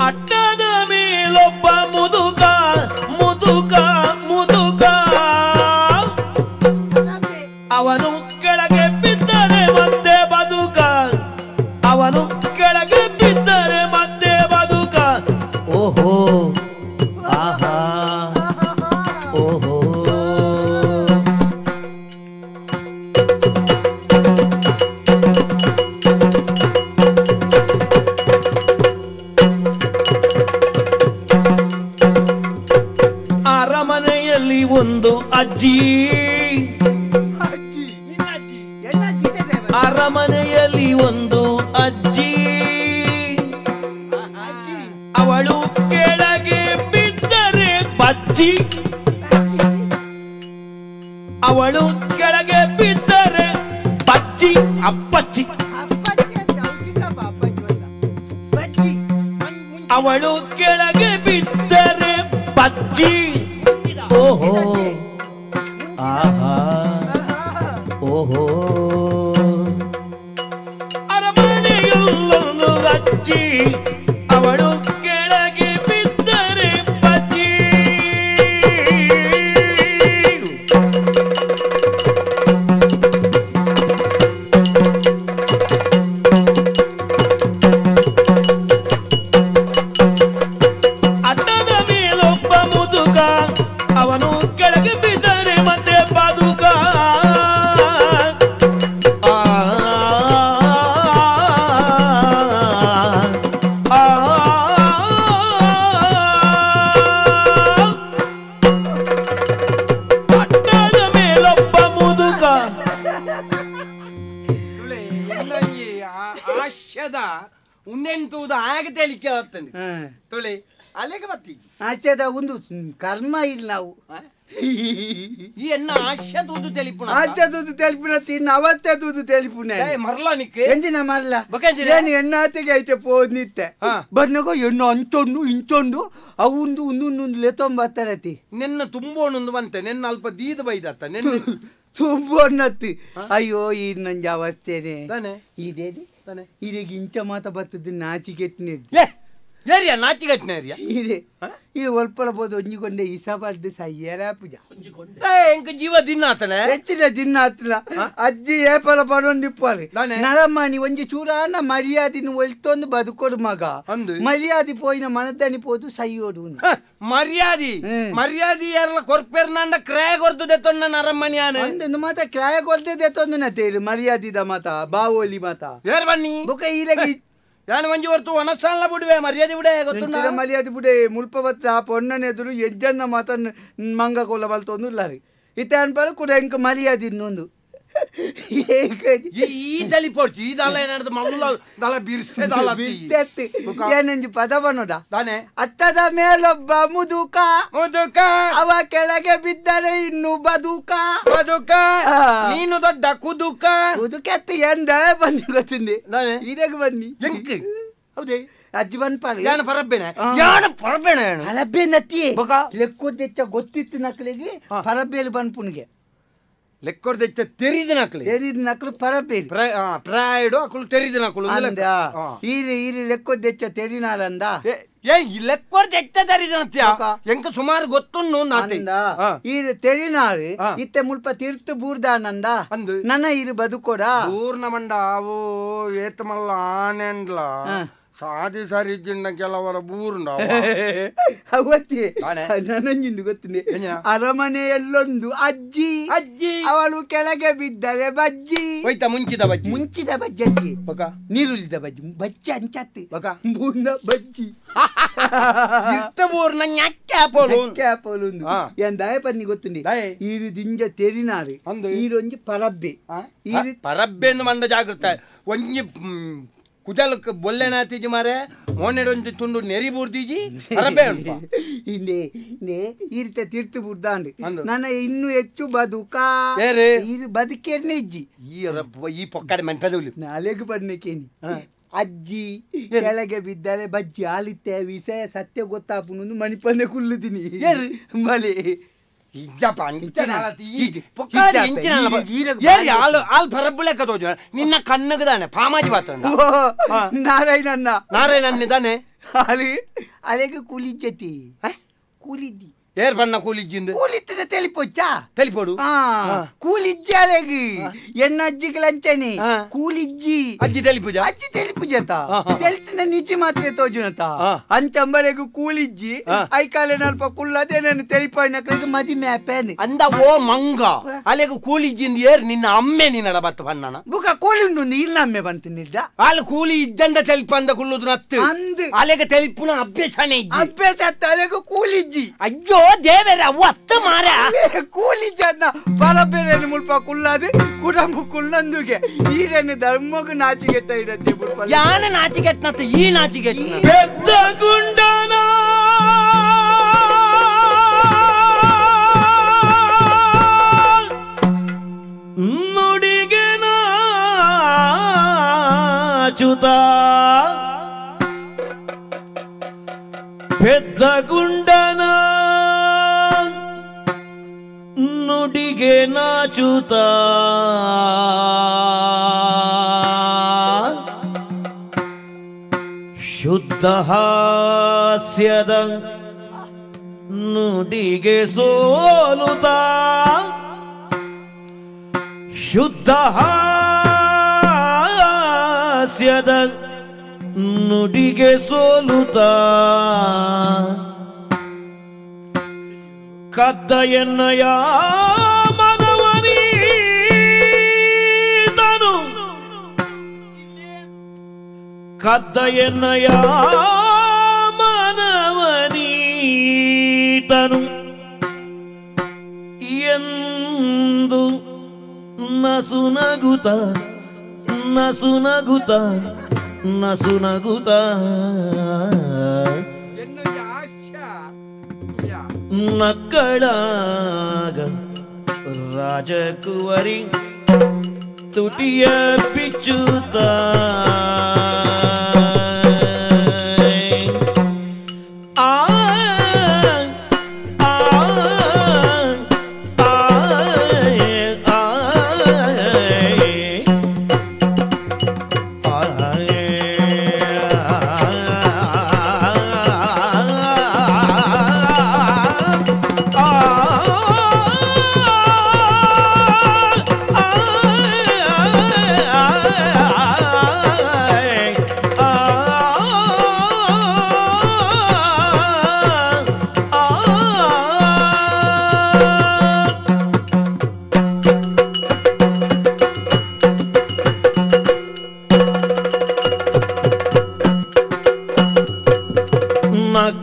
ಅಟ್ಟದ ಮೇಲೊಬ್ಬ ಮುದುಕ ಮುದುಕ ಮುದುಕ ಅವನು ಕೆಳಗೆ ಬಿದ್ದರೆ ಮತ್ತೆ ಬದುಕ ಅವನು ಕೆಳಗೆ ಬಿದ್ದರೆ ಮತ್ತೆ ಬದುಕ ಓಹೋ ಆಹಾ ಓಹೋ ಅರಮನೆಯಲ್ಲಿ ಒಂದು ಅಜ್ಜಿ ಅರಮನೆಯಲ್ಲಿ ಒಂದು ಅಜ್ಜಿ ಅವಳು ಕೆಳಗೆ ಬಿದ್ದರೆ ಅಪ್ಪಚ್ಚಿ ಅವಳು ಕೆಳಗೆ ಬಿದ್ದರೆ ಬಜ್ಜಿ. ಓಹೋ ಆಹಾ ಓಹೋ ಅರಮನೆಯಲ್ಲೊಂದು ಅಜ್ಜಿ ಅವಳು ಕೆಳಗೆ ಬಿದ್ದರೆ ಬಜ್ಜಿ. ಅಡ್ಡದ ಮೇಲೊಬ್ಬ ಮುದುಕ ಅವನು ಕೆಳಗೆ ಬಿದ್ದರೆ ಮತ್ತೆ ಬದುಕ. ಅಡ್ಡದ ಮೇಲೊಬ್ಬ ಮುದುಕ. ಆಶ್ಯದ ಉನ್ನೆಂತುವುದು ಆಗ ತೇಲಿಕ್ಕೆ ಆಗ್ತದೆ ತುಳಿ ಅಲ್ಲಿಗೆ ಬರ್ತೀವಿ. ಆಚೆದ ಒಂದು ಕರ್ಮ ಇಲ್ಲ ನಾವು ಈ ಎನ್ನ ಆಶ್ಯ ತೂದು ತೆಲಿಪುಣ ಆಚೆ ತೂದು ತೆಲಿಪುಣ ತಿನ್ನ ಅವತ್ತೆ ತೂದು ತೆಲಿಪುಣ ಮರಲ ನಿಕ್ಕೆ ಎಂಜಿನ ಮರಲ ಏನು ಎಣ್ಣಾತೆಗೆ ಐತೆ ಪೋದ್ನಿತ್ತೆ ಬರ್ನಗೋ ಎಣ್ಣು ಅಂಚೊಂಡು ಇಂಚೊಂಡು ಅವು ಒಂದು ಒಂದೊಂದು ಲೆತ್ತೊಂಬತ್ತರತಿ ನಿನ್ನ ತುಂಬೋಣೊಂದು ಬಂತೆ ನಿನ್ನ ಅಲ್ಪ ದೀದ ಬೈದತ್ತ ನಿನ್ನ ತುಂಬೋಣತ್ತಿ. ಅಯ್ಯೋ ಈ ನಂಜ ಅವಸ್ಥೆನೆ ಇದೇ ಇದೀಗ ಇಂಚ ಮಾತ ಬರ್ತದೆ ನಾಚಿಕೆಟ್ಟಿನ ಏರಿಯ ನಾಚಿಗಟ್ನ ಏರಿಯ ಇದೆ ಈ ಒಲ್ಪಲಬೋದು ಒಂಜಿಕೊಂಡೆ ಇಸಬಾರ್ದು ಸಯ್ಯರ ಪೂಜ ಎಂಕ ಜೀವ ದಿನ ಆತನೆ ಹೆಚ್ಚಿನ ದಿನ ಆತಲ ಅಜ್ಜಿ ಏಪಲ ಪಡೊಂದಿಪ್ಪಾలి ನರಮಾನಿ ಒಂಜಿ ಚೂರಾನ ಮರ್ಯಾದಿನ ಒಲ್ತೊಂದು ಬದುಕೊಡು ಮಗ ಮರ್ಯಾದಿ ಪೋಯಿನ ಮನದನಿ ಪೋದು ಸಯ್ಯೋಡು ಮರ್ಯಾದಿ ಮರ್ಯಾದಿ ಯಾರಲ್ಲ ಕೊರ್ಪೇರ್ನಾಂಡ ಕ್ರಾಯ ಕೊರ್ದು ದೆತ್ತೊಂಡ ನರಮನಿ ಆನೆ ಒಂದು ಮಾತ ಕ್ರಾಯ ಕೊರ್ದೆ ದೆತ್ತೊಂದು ನತೇರು ಮರ್ಯಾದಿದ ಮಾತ ಬಾವೋಲಿ ಮಾತ ಯಾರು ಬನ್ನಿ ಬುಕ ಈಲಗಿ ಯಾನು ಮಂಜು ಹೊರ್ತು ಒಣಸಾಲ ಬಿಡುವೆ ಮರ್ಯಾದೆ ಬಿಡೆ ಗೊತ್ತುಂಡ ಮರ್ಯಾದೆ ಬಿಡೆ ಮುಲ್ಪ ಬತ್ತ ಆ ಪೊಣ್ಣನೆದುರು ಎಜ್ಜನ್ನ ಮಾತನ್ನು ಮಂಗ ಕೊಲ್ಲ ಬಲ್ತೊಂದು ಇಲ್ಲಾರಿ ಇತ್ತೆ ಅನ್ಪಾಲು ಕೂಡ ಇಂಕ ಮರ್ಯಾದೆ ಇನ್ನೊಂದು ಈ ತಲಿ ಪೋಡ್ಚಿ ಈ ದಳ ಏನಾಡ್ದು ಮಲ್ಲ ದಳ ಬಿರ್ಸೆ ದಳ ಬಿರ್ಸೆತ್ತಿ ಏನಂಜಿ ಪದ ಬನ್ನೋಡ ತಾನೆ ಅಟ್ಟದ ಮೇಲೊಬ್ಬ ಮುದುಕ ಮುದುಕ ಅವ ಕೆಳಗೆ ಬಿದ್ದರೆ ಇನ್ನು ಬದುಕ ಬದುಕ ನೀನು ದೊಡ್ಡ ಕುದುಕ ಕುದುಕೆತ್ತಿ ಎಂದ ಬಂದು ಗೊತ್ತಿಂದೆ ಇದಾಗ ಬನ್ನಿ ಎಂಕ್ ಹೌದೇ ಅಜ್ಜಿ ಬನ್ಪಾಲ ಯಾನ ಪರಬ್ಬೇನೆ ಯಾನ ಪರಬ್ಬೇನೆ ಪರಬ್ಬೆ ನತ್ತಿಯೇ ಲೆಕ್ಕೋದೆಚ್ಚ ಗೊತ್ತಿತ್ತು ನಕ್ಕಳಿಗೆ ಪರಬ್ಬೇಲಿ ಬನ್ಪುನಿಗೆ ಲೆಕ್ಕೊರ್ದೆಚ್ಚ ತೆರಿದ ನಕಲು ತೆರಿದ ನಕಲು ಪರಬೇರಿ ಪ್ರಾಯಡು ಅಕಲು ತೆರಿದ ನಕಲು ಅಂದ ಈರಿ ಈರಿ ಲೆಕ್ಕೊರ್ದೆಚ್ಚ ತೆರಿನಾಲಂದ ಏ ಲೆಕ್ಕೊರ್ದೆಚ್ಚ ತೆರಿದ ಎಂಕ ಸುಮಾರು ಗೊತ್ತುಂಡು ಅಂದ ಈರು ತೆರಿನಾಳು ಇತ್ತೆ ಮುಲ್ಪ ತೀರ್ತು ಬೂರ್ದಾನಂದ ನನ್ನ ಇರು ಬದುಕೊಡ ಪೂರ್ಣ ಮಂಡ ಅವು ಏತಮಲ್ಲ ಆನೆಂಡ್ಲ ಸಾದಿ ಸರಿ ಜಿಂಡ ಕೆಲವರ ಬೂರ್ಂಡ ಅವತ್ತಿ ನನಂಜಿಂದು ಗೊತ್ತಿದೆ ಅರಮನೆಯಲ್ಲೊಂದು ಅಜ್ಜಿ ಅಜ್ಜಿ ಅವಳು ಕೆಳಗೆ ಬಿದ್ದರೆ ಬಜ್ಜಿ ಹೋಯ್ತಾ ಮುಂಚಿದ ಬಜ್ಜಿ ಮುಂಚಿದ ಬಜ್ಜಿ ಅಜ್ಜಿ ನೀರುಳಿದ ಬಜ್ಜಿ ಬಜ್ಜಿ ಅಂಚತ್ತಿ ಬೂರ್ನ ಬಜ್ಜಿ ಬೂರ್ನ ಕ್ಯಾಪೋಲು ಎಂದಾಯ ಪನ್ನಿ ಗೊತ್ತುಂಡಿ ಈರು ದಿಂಜ ತೆರಿನಾರು ಈರೊಂಜಿ ಪರಬ್ಬೆ ಪರಬ್ಬೆ ಎಂದು ಮಂದ ಜಾಗೃತ ಒಂಜಿ ಕುಜಲಕ್ಕೆ ಬೊಲ್ಲೆನಾತೀಜಿ ಮಾರೆ ಮೋನೆಡೊಂಜಿ ತುಂಡು ನೆರಿ ಬೂರ್ದೀಜಿ ಪರಬ್ಬೆ ಉಂಟು ಇನ್ನೇ ಇನ್ನೇ ಈ ರೀತಿ ತೀರ್ತು ಬುರ್ದಾಂಡು ನನ್ನ ಇನ್ನೂ ಹೆಚ್ಚು ಬದುಕ ಇದು ಬದುಕೇನೆ ಇಜ್ಜಿ ಈ ಈ ಪೊಕ್ಕಡೆ ಮನ್ಪದೌಲಿ ನಾಳೆಗೆ ಬನ್ನಿಕೇನಿ ಅಜ್ಜಿ ಕೆಳಗೆ ಬಿದ್ದರೆ ಬಜ್ಜಿ ಆಲಿತ್ತೆ ವಿಷಯ ಸತ್ಯ ಗೊತ್ತಾಪುನು ಮಣಿಪಂದೆ ಕುಲ್ಲುದಿನಿ ಬಲೆ ನಿನ್ನ ಕಣ್ಣಗದಾನೆ ಪಾಮಾಜಿ ಬಾತ ನಾರಾಯಣನ್ನ ನಾರಾಯಣನ್ನೇ ತಾನೆ ಅಲ್ಲಿ ಅಲೆಗೆ ಕೂಲಿಜ್ಜತಿ ಕೂಲಿದ್ದಿ ಏರ್ ಬಣ್ಣ ಕೂಲಿಜ್ಜಿಂದು ಕೂಲಿತ್ತದ ತೆಲಿಪೊಚ್ಚ ತೆಲಿಪೊಡು ಕೂಲಿಜ್ಜಿ ಅಲೆಗೆ ಎನ್ನ ಅಜ್ಜಿಗೆ ಲಂಚನೆ ಕೂಲಿಜ್ಜಿ ಅಜ್ಜಿ ತೆಲಿಪುಜ ಅಜ್ಜಿ ತೆಲಿಪುಜತ ತೆಲಿತಿನ ನಿಜಿ ಮಾತ್ರ ತೋಜುನತ ಅಂಚಂಬಲೆಗು ಕೂಲಿಜ್ಜಿ ಐಕಾಲೆ ನಲ್ಪ ಕುಲ್ಲದೆ ನಾನು ತೆಲಿಪಾಯಿನ ಮದಿ ಮ್ಯಾಪೇನೆ ಅಂದ ಓ ಮಂಗ ಅಲೆಗು ಕೂಲಿಜ್ಜಿಂದ ಏರ್ ನಿನ್ನ ಅಮ್ಮೆ ನಿನ್ನಡ ಬತ್ತ ಬಣ್ಣನ ಬುಕ ಕೂಲಿ ಉಂಡು ಇಲ್ಲ ಅಮ್ಮೆ ಬಂತಿನಿದ್ದ ಅಲ್ಲಿ ಕೂಲಿ ಇದ್ದಂದ ತೆಲಿಪಂದ ಕುಲ್ಲುದು ನತ್ತು ಅಂದ್ ಅಲೆಗೆ ತೆಲಿಪುನ ಅಭ್ಯಾಸನೇ ಅಭ್ಯಾಸ ಅಲೆಗು ಕೂಲಿಜ್ಜಿ ಅಯ್ಯೋ ದೇವರ ಒತ್ತ ಮಾರ ಕೂಲಿ ಜನ ಪರಬೇರೆ ಮುಲ್ಪ ಕುಲ್ಲಾದೆ ಕುಡಂಬು ಕುಲ್ಲಂದುಗೆ ಈರನ್ನು ಧರ್ಮಗು ನಾಚಿಗೆಟ್ಟ ಇಡತ್ತೆ ಮುಲ್ಪ ಯಾನ ನಾಚಿಗೆಟ್ನತ್ತ ಈ ನಾಚಿಗೆಟ್ಟ ಪೆದ್ದ ಗುಂಡನ ನುಡಿಗೆ ನಾಚುತ ಪೆದ್ದ ಗುಂಡನ ನುಡಿಗೆ ನಾಚುತ ಶುದ್ಧ ಹಾಸ್ಯದ ನುಡಿಗೆ ಸೋಲುತ ಶುದ್ಧ ಹಾಸ್ಯದ ನುಡಿಗೆ ಸೋಲುತ ಕದ್ದ ಎನ್ನಯ ಮನವನೀತನು ಕದ್ದ ಎನ್ನಯ ಮನವನೀತನು ಎಂದು ನಸುನಗುತ ನಸುನಗುತ ನಸುನಗುತ ನಕ್ಕಳಾಗ ರಾಜಕುವರಿ ತುಟಿಯ ಬಿಚ್ಚುತ್ತ ಆ ಆ ಆ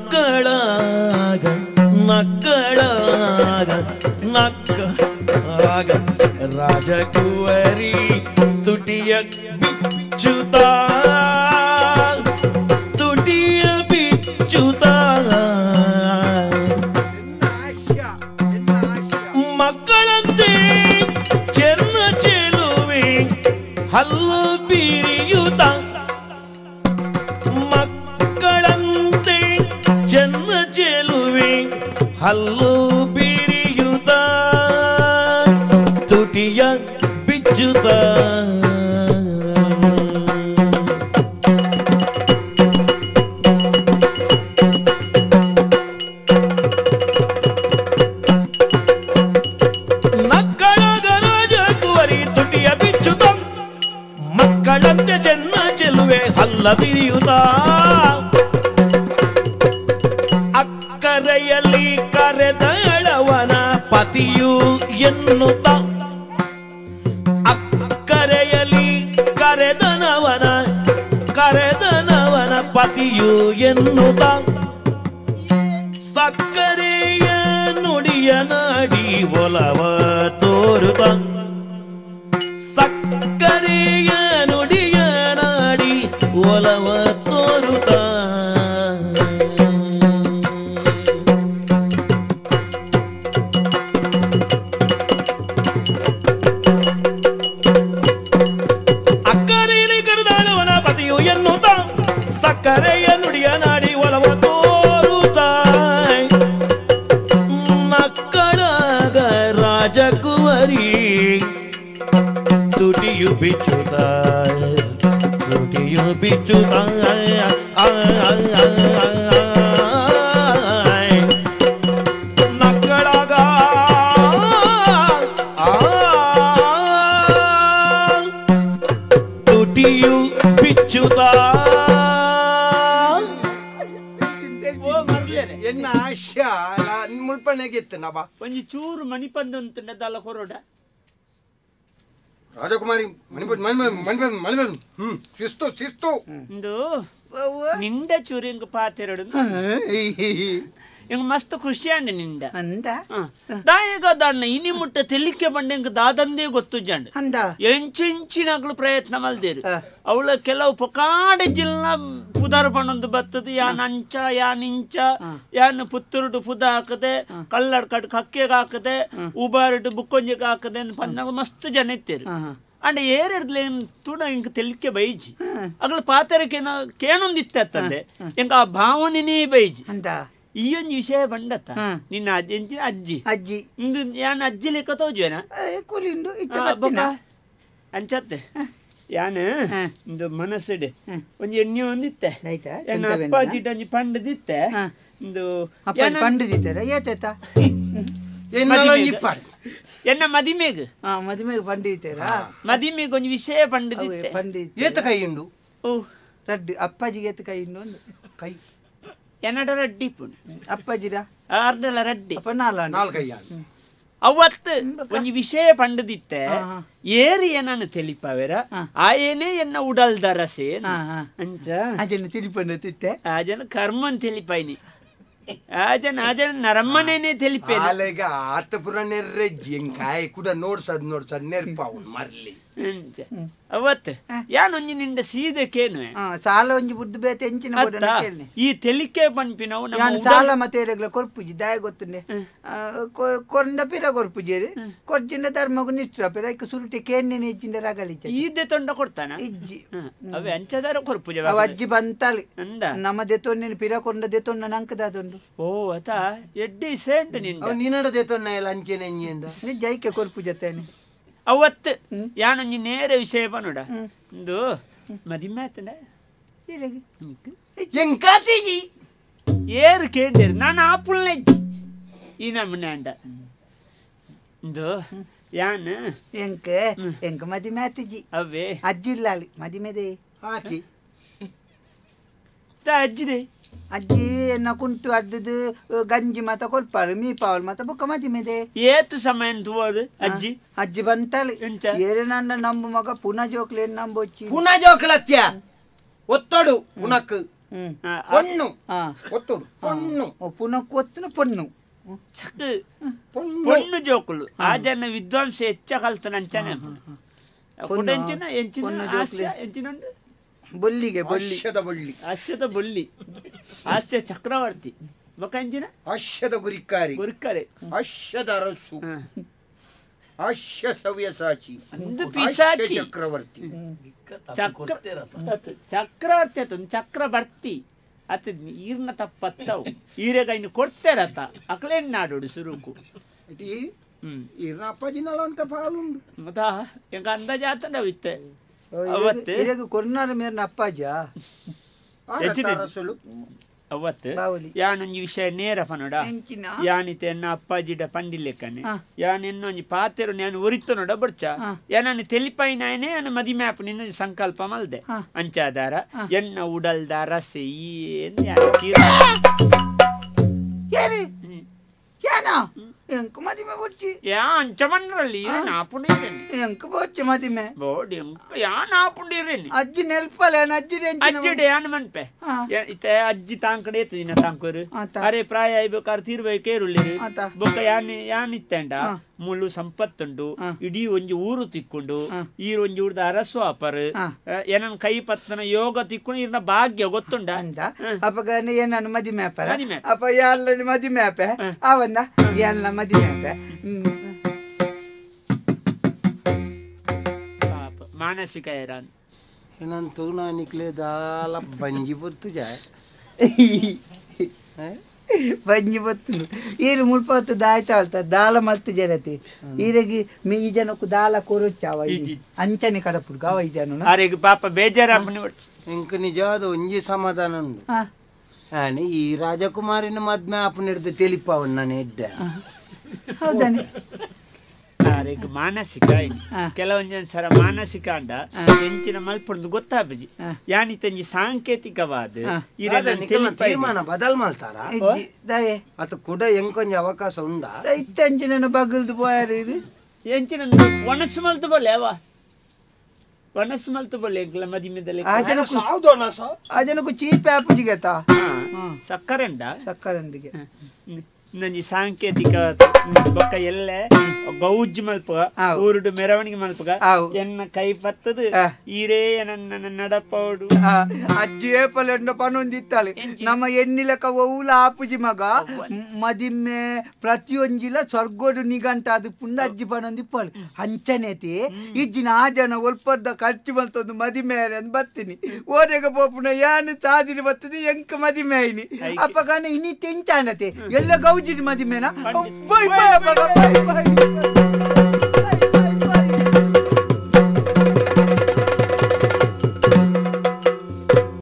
ನಕ್ಕಳಾಗ ನಕ್ಕಳಾಗ ನಕ್ಕಳಾಗ ರಾಜಕುವರಿ ತುಟಿಯ ಬಿಚ್ಚುತ್ತ ತುಟಿಯ ಬಿಚ್ಚುತ್ತ ಮಕ್ಕಳಂತೆ ಚೆನ್ನ ಚೆಲುವೆ ಹಲ್ಲು ಬಿರಿಯುತ್ತ ಮಕ್ಕಳಂತೆ ಚೆನ್ನ ಚೆಲುವೆ ಹಲ್ಲು ಬಿರಿಯುತ್ತ ತುಟಿಯ ಬಿಚ್ಚುತ್ತ ನಕ್ಕಳಾಗ ರಾಜಕುವರಿ ತುಟಿಯ ಬಿಚ್ಚುತ್ತ ಮಕ್ಕಳಂತೆ ಚೆನ್ನ ಚೆಲುವೆ ಹಲ್ಲ ಬಿರಿಯುತ್ತ ಅಕ್ಕರೆಯಲ್ಲಿ ಕರೆದಳವನ ಪತಿಯು ಎನ್ನುತ್ತ ಅಕ್ಕರೆಯಲ್ಲಿ ಕರೆದನವನ ಕರೆದನವನ ಪತಿಯು ಎನ್ನುತ್ತ ಸಕ್ಕರೆಯ ನುಡಿಯ ನಾಡಿ ಒಲವ ತೋರುತ್ತ ಸಕ್ಕರೆಯ ನುಡಿಯ ನಾಡಿ ಒಲವ ತೋರುತ್ತ ಅಕ್ಕರೆಯಲ್ಲಿ ಕರೆದಾಳವನ ಪತಿಯು ಎನ್ನುತ್ತ ಸಕ್ಕರೆಯ ನುಡಿಯ ನಾಡಿ ಒಲವ ತೋರುತ್ತ ಮಕ್ಕಳಾಗ ರಾಜಕುವರಿ ತುಟಿಯು ಬಿಚ್ಚುತ್ತ ತುಟಿಯು ಬಿಚ್ಚುತ್ತ ನಕ್ಕಳಾಗ ತುಟಿಯು ಬಿಚ್ಚುತ್ತ ಎನ್ನ ಆಶಾ ಮುಲ್ಪನೆಗೆ ನಾ ಬಾ ಒಂಜಿ ಚೂರು ಮಣಿಪಂದು ದಲ್ಲ ಕೊರೋಡ ರಾಜಕುಮಾರಿ ಮಣಿಪಂದು ಮಣಿಪಂದು ಮಣಿಪಂದು ಶಿಸ್ತು ಶಿಸ್ತು ಇಂದು ನಿಂದ ಚೂರು ಹಿಂಗ ಪಾತೆರಡು ಹಿಂಗ ಮಸ್ತ್ ಖುಷಿ ಅಂಡ ನಿಂದ ಅಂದ ದಾಯಗ ದಾಣ್ಣ ಇನಿ ಮುಟ್ಟ ತೆಲಿಕೆ ಬಂಡೆ ಹಿಂಗ ದಾದಂದೇ ಗೊತ್ತು ಜಂಡ ಅಂದ ಎಂಚೆಂಚಿನಾಗ್ಲು ಪ್ರಯತ್ನ ಮಲ್ದೇರು ಅವಳ ಕೆಲವು ಪೊಕಾಡೆ ಜಿಲ್ನ ಪುದಾರ್ ಪಣ್ಣೊಂದು ಬತ್ತದ ಯಾನ್ ಅಂಚ ಯಾನ್ ಇಂಚ ಯಾನ್ ಪುತ್ತೂರುಡು ಪುದ ಹಾಕದೆ ಕಲ್ಲಡ್ ಕಟ್ ಕಕ್ಕೆಗೆ ಹಾಕದೆ ಉಬಾರಿಡು ಬುಕ್ಕೊಂಜಿಗೆ ಹಾಕದೆ ಪಂದಾಗ ಮಸ್ತ್ ಜನ ಇತ್ತೇರು. ಅಂಡ ಏರೆಡ್ಲೆ ತೂಡ ಇಂಕ ತೆಲಿಕೆ ಬೈಜಿ ಅಗಲ ಪಾತೆರಕ್ಕೆ ಕೇನೊಂದಿತ್ತಂದೆ ಎಂಕ ಆ ಭಾವನೆನೇ ಬೈಜಿ ಅಂತ ಈ ಒಂಜಿ ವಿಷಯ ಬಂಡತ್ತ ನಿನ್ನ ಅಜ್ಜಿ ಅಜ್ಜಿ ಅಜ್ಜಿ ಇಂದು ಯಾನ್ ಅಜ್ಜಿ ಲೆಕ್ಕ ತೋಜುವೆನ ಕೂಲಿಂಡು ಇತ್ತ ಬತ್ತಿನ ಅಂಚತ್ತೆ ಯಾನ್ ಇಂದು ಮನಸ್ಸುಡೆ ಒಂಜಿ ಎಣ್ಣೆ ಒಂದಿತ್ತೆ ಎನ್ನ ಅಪ್ಪಾಜಿಡ್ ಒಂಜಿ ಪಂಡದಿತ್ತೆ ಇಂದು ಪಂಡದಿತ್ತರ ಏತೇತ ಎನ್ನ ಮದಿಮೆಗ್ ಮದಿಮೆಗ್ ಪಂಡಿತ್ತೀರಾ ಮದಿಮೆಗ್ ಒಂಜಿ ವಿಷಯ ಪಂಡದಿತ್ತೆ ಪಂಡಿತ್ ಏತ ಕೈ ಉಂಡು ಓ ರಡ್ಡು ಅಪ್ಪಾಜಿಗೆ ಏತ ಕೈ ಉಂಡು ಒಂದು ಕೈ ಎನ್ನಡ ರಡ್ಡಿ ಪುಣ್ ಅಪ್ಪಾಜಿರ ಅರ್ಧಲ ರಡ್ಡಿ ಅಪ್ಪ ನಾಲ್ಕು ಕೈ ಅವತ್ತು ಒಂಜಿ ವಿಷಯ ಪಂಡದಿತ್ತೆ ಏರಿ ಏನನ್ನು ತಿಳಿಪಾವೇರ ಆಯೇನೆ ಎನ್ನ ಉಡಲ್ದ ರಸೆ ಅಂಚ ಅಜನ ತಿಳಿಪಂಡಿತ್ತೆ ಆಜನ ಕರ್ಮನ್ ತಿಳಿಪಾಯ್ನಿ ಆಜನ ಆಜನ ನರಮ್ಮನೇನೆ ತಿಳಿಪೆ ಆಲೆಗ ಆತ ಪುರ ನೆರ್ರೆಜ್ಜಿ ಎಂಕಾಯ್ ಕೂಡ ನೋಡ್ಸದ್ ನೋಡ್ಸದ್ ನೆರ್ಪಾವು ಮರ್ಲಿ ಅಂಚ ಅವತ್ತು ಯಾನೊಂಜಿ ನಿಂಡ ಸೀದಕ್ಕೇನು ಸಾಲ ಒಂಜಿ ಬುದ್ಧಿ ಬೇತೆ ಎಂಚಿನ ಈ ತೆಲಿಕೆ ಪನ್ಪಿನವು ನಾನು ಸಾಲ ಮತ್ತೆ ಏರೆಗ್ಲ ಕೊರ್ಪುಜಿ ದಾಯ ಗೊತ್ತುಂಡೆ ಕೊರಂಡ ಪಿರ ಕೊರ್ಪುಜೇರಿ ಕೊರ್ಜಿಂಡ ಧರ್ಮಗು ನಿಷ್ಠ ಪಿರ ಇಕ್ಕ ಸುರುಟೆ ಕೇನ್ನೆ ಇಜ್ಜಿಂಡ ರಗಲಿ ಈದೆ ತೊಂಡ ಕೊಡ್ತಾನ ಇಜ್ಜಿ ಅವೇ ಅಂಚದಾರ ಕೊರ್ಪುಜಿ ಅವ ಅಜ್ಜಿ ಬಂತಾಲಿ ಅಂದ ನಮ್ಮ ದೆತೊನ್ನೆ ಪಿರ ಕೊಂಡ ದೆತೊನ್ನ ನಂಕದಾದೊಂಡು ಓ ಅತ ಎಡ್ಡೆ ಸೇಂಟ ನಿಂಡ ನಿನ್ನಡ ದೆತೊನ್ನ ಎಲ್ಲ ಅಂಚೆನೆ ಅಂಜೆಂಡ ಜೈಕೆ ಕೊರ್ಪುಜತ್ತೇನೆ ಅವತ್ತು ಯಾನೊಂಜಿ ನೇರ ವಿಷಯ ಪನುಡ ಇಂದು ಮದಿಮೆ ಆತಂಡ ಎಂಕಾತಿಜಿ ಏರು ಕೇಂಡೇರು ನಾನು ಆಪುಲ್ನೆ ಈ ನಮ್ಮನೆ ಅಂಡ ಇಂದು ಯಾನ್ ಎಂಕ ಎಂಕ ಮದಿಮೆ ಆತಿಜಿ ಅವೇ ಅಜ್ಜಿ ಇಲ್ಲ ಅಲ್ಲಿ ಮದಿಮೆದೆ ಆತಿ ಅಜ್ಜಿದೆ ಅಜ್ಜಿ ಎನ್ನ ಕುಂಟು ಅರ್ಧದು ಗಂಜಿ ಮಾತ ಕೊಲ್ಪಾಳು ಮೀಪಾವಳು ಮಾತ ಬೊಕ್ಕ ಮದಿಮೆದೆ ಏತು ಸಮಯ ತೂವದು ಅಜ್ಜಿ ಅಜ್ಜಿ ಬಂತಾಳೆ ಏರೆ ನನ್ನ ನಂಬು ಮಗ ಪುನಃ ಜೋಕ್ಲೇನು ನಂಬೊಚ್ಚಿ ಪುನಃ ಜೋಕ್ಲತ್ಯ ಒತ್ತಡು ಪುನಕ್ ಪೊಣ್ಣು ಒತ್ತಡು ಪೊಣ್ಣು ಪುನಕ್ ಒತ್ತುನು ಪೊಣ್ಣು ಚಕ್ ಪೊಣ್ಣು ಜೋಕುಲು ಆ ಜನ ವಿದ್ವಾಂಸ ಹೆಚ್ಚ ಕಲ್ತನ ಅಂಚನೆ ಎಂಚಿನ ಎಂಚಿನ ಎಂಚಿನ ಬೊಲ್ಲಿಗೆ ಬೊಲ್ಲಿ ಹಾಸ್ಯದ ಬೊಳ್ಳಿ ಹಾಸ್ಯದ ಬೊಳ್ಳಿ ಹಾಸ್ಯ ಚಕ್ರವರ್ತಿ ಬೊಕ್ಕ ಎಂಚಿನ ಹಾಸ್ಯದ ಗುರಿಕಾರಿ ಗುರಿಕಾರಿ ಹಾಸ್ಯದ ಅರಸು ಹಾಸ್ಯ ಸವ್ಯಸಾಚಿ ಅಂದು ಪಿಶಾಚಿ ಚಕ್ರವರ್ತಿ ಚಕ್ರವರ್ತಿ ಆತ ಚಕ್ರವರ್ತಿ ಆತ ಈರ್ನ ತಪ್ಪತ್ತವು ಈರೆಗ ಇನ್ನು ಕೊಡ್ತೇರತ ಅಕ್ಲೇನ್ ನಾಡೋಡು ಸುರುಕು ಈರ್ನ ಅಪ್ಪಾಜಿನಲ್ಲ ಅಂತ ಪಾಲುಂಡು ಮತ್ತ ಎಂಕ ಅಂದಾಜಾತಂಡ ಇತ್ತೆ ಅವತ್ತು ಕೊರ್ನಾರ ಮೇರ್ನ ಅಪ್ಪಾಜ ಅವತ್ತು ಯಾನೊಂಜಿ ವಿಷಯ ನೇರ ಪನೋಡ ಯಾನಿತೆ ಎನ್ನ ಅಪ್ಪಾಜಿಡ ಪಂಡಿಲೆಕ್ಕನೆ ಯಾನ್ ಎನ್ನೊಂಜಿ ಪಾತೆರು ನಾನು ಒರಿತು ನೋಡ ಬೊಡ್ಚ ಯಾನನ್ನು ತೆಲಿಪಾಯಿನಾಯನೆ ಯಾನು ಮದಿಮೆ ಆಪು ನಿನ್ನೊಂಜಿ ಸಂಕಲ್ಪ ಮಲ್ದೆ ಅಂಚಾದಾರ ಎನ್ನ ಉಡಲ್ದ ರಸೆ ಏನ್ ಎಂಕ ಮದಿಮೆ ಬೊಚ್ಚಿ ಯಾ ಅಂಚಮನ್ರಲ್ಲಿ ನಾಪುಂಡಿರೇನೆ ಎಂಕ ಬೊಚ್ಚಿ ಮದಿಮೆ ಬೋಡಿ ಎಂಕ ಯಾ ನಾಪುಂಡಿರೇನೆ ಅಜ್ಜಿ ನೆಲ್ಪಲ ಅಜ್ಜಿ ಅಜ್ಜಿಡೆ ಯಾನ್ ಮನ್ಪೆ ಇತ್ತೆ ಅಜ್ಜಿ ತಾಂಕಡೆ ಏತು ದಿನ ತಾಂಕರು ಅರೆ ಪ್ರಾಯ ಐಬೇಕಾರ್ ತೀರ್ಬೇಕು ಏರುಳ್ಳಿರು ಬೊಕ್ಕ ಯಾನ್ ಯಾನ್ ಇತ್ತಂಡ ಮುಳ್ಳು ಸಂಪತ್ತುಂಡು ಇಡೀ ಒಂಜಿ ಊರು ತಿಕ್ಕೊಂಡು ಈರ್ ಒಂಜಿ ಊರ್ದ ಅರಸು ಆಪರು ಏನನ್ ಕೈ ಪತ್ತನ ಯೋಗ ತಿಕ್ಕೊಂಡು ಈರ್ನ ಭಾಗ್ಯ ಗೊತ್ತುಂಡ ಅಂತ ಅಪ್ಪಗ ಏನನ್ನು ಮದಿಮೆ ಆಪರ ಅಪ್ಪ ಯಾಲ ಮದಿಮೆ ಆಪೆ ಅವನ್ನ ಯಾಲ ಮದಿಮೆ ಆಪೆ ಪಾಪ ಮಾನಸಿಕ ಏರಾನ್ ಏನಂತೂ ನಾನಿಕ್ಲೆ ದಾಲ ಬಂಜಿ ಪೊರ್ತು ಜಾಯ್ ಬಂಜಿ ಬತ್ತು ಈರು ಮುಳ್ಪತ್ತು ದಾಯ್ತ ಅಲ್ತ ದಾಲ ಮಲ್ತು ಜನತೆ ಈರೆಗೆ ಮೀ ಈ ಜನಕ್ಕೂ ದಾಲ ಕೊರುಚಾವ ಅಂಚನೆ ಕಡಪುಡ್ಗ ಅವ ಈ ಜನ ಅರೆಗೆ ಪಾಪ ಬೇಜಾರಾಪನೆ ಇಂಕ ನಿಜವಾದ ಒಂಜಿ ಸಮಾಧಾನ ಉಂಡು ಆನೆ ಈ ರಾಜಕುಮಾರಿನ ಮದ್ಮೆ ಆಪನಿಡ್ದು ತಿಳಿಪಾವನ್ ನಾನು ಎದ್ದೆ ಹೌದಾನೆ ಅರೆಗೆ ಮಾನಸಿಕ ಕೆಲವೊಂದು ಸರ ಮಾನಸಿಕ ಅಂಡ ಎಂಚಿನ ಮಲ್ಪುಂಡು ಗೊತ್ತಾಪಜಿ ಯಾನಿತಂಜಿ ಸಾಂಕೇತಿಕವಾದ ತೀರ್ಮಾನ ಬದಲ್ ಮಾಡ್ತಾರ ಅತ ಕೂಡ ಎಂಕೊಂಜಿ ಅವಕಾಶ ಉಂಡ ಇತ್ತಂಚಿನ ಬಗಲ್ದು ಪೋಯಾರು ಇದು ಎಂಚಿನ ಒಣಸು ಮಲ್ತು ಬೋಲೆ ಅವ ಒಣಸು ಮಲ್ತು ಬೋಲೆ ಎಂಕ್ಲ ಮದಿಮೆದಲ್ಲಿ ಆ ಜನಕ್ಕೂ ಚೀಪ್ ಆಪುಜಿಗತ ಸಕ್ಕರೆ ಉಂಡ ಸಕ್ಕರೆ ಉಂಡಿಗೆ ಇಂದೊಂಜಿ ಸಾಂಕೇತಿಕ ಬೊಕ್ಕ ಎಲ್ಲೆ ಗೌಜ್ ಮಲ್ಪುಗ ಊರುಡು ಮೆರವಣಿಗೆ ಮಲ್ಪುಗ ಎನ್ನ ಕೈ ಪತ್ತದು ಈರೇ ನನ್ನ ನಡಪೋಡು. ಅಜ್ಜಿ ಏಪಲೆಂಡ ಪನೊಂದಿತ್ತಾಳೆ ನಮ್ಮ ಎನ್ನಿಲಕ ಒವ್ಲ ಆಪುಜಿ ಮಗ ಮದಿಮ್ಮೆ ಪ್ರತಿಯೊಂಜಿಲ ಸ್ವರ್ಗೋಡು ನಿಗಂಟ ಅದು ಪುಂಡ ಅಜ್ಜಿ ಪನೊಂದಿಪ್ಪಾಳು ಅಂಚನೇತಿ ಇಜ್ಜಿನ ಆ ಜನ ಒಲ್ಪದ ಖರ್ಚು ಮಲ್ತೊಂದು ಮದಿಮೆ ಅಂತ ಬರ್ತೀನಿ ಓದೆಗ ಪೋಪುನ ಯಾನು ಸಾದಿನ ಬರ್ತದೆ ಎಂಕ ಮದಿಮೆ ಆಯ್ನಿ ಅಪ್ಪಗಾನ ಇನಿ ತೆಂಚಾಣತೆ ಎಲ್ಲ ಗೌಜಿನ ಮದಿಮೆನ. Bye bye ಅಪ್ಪಗ, bye bye.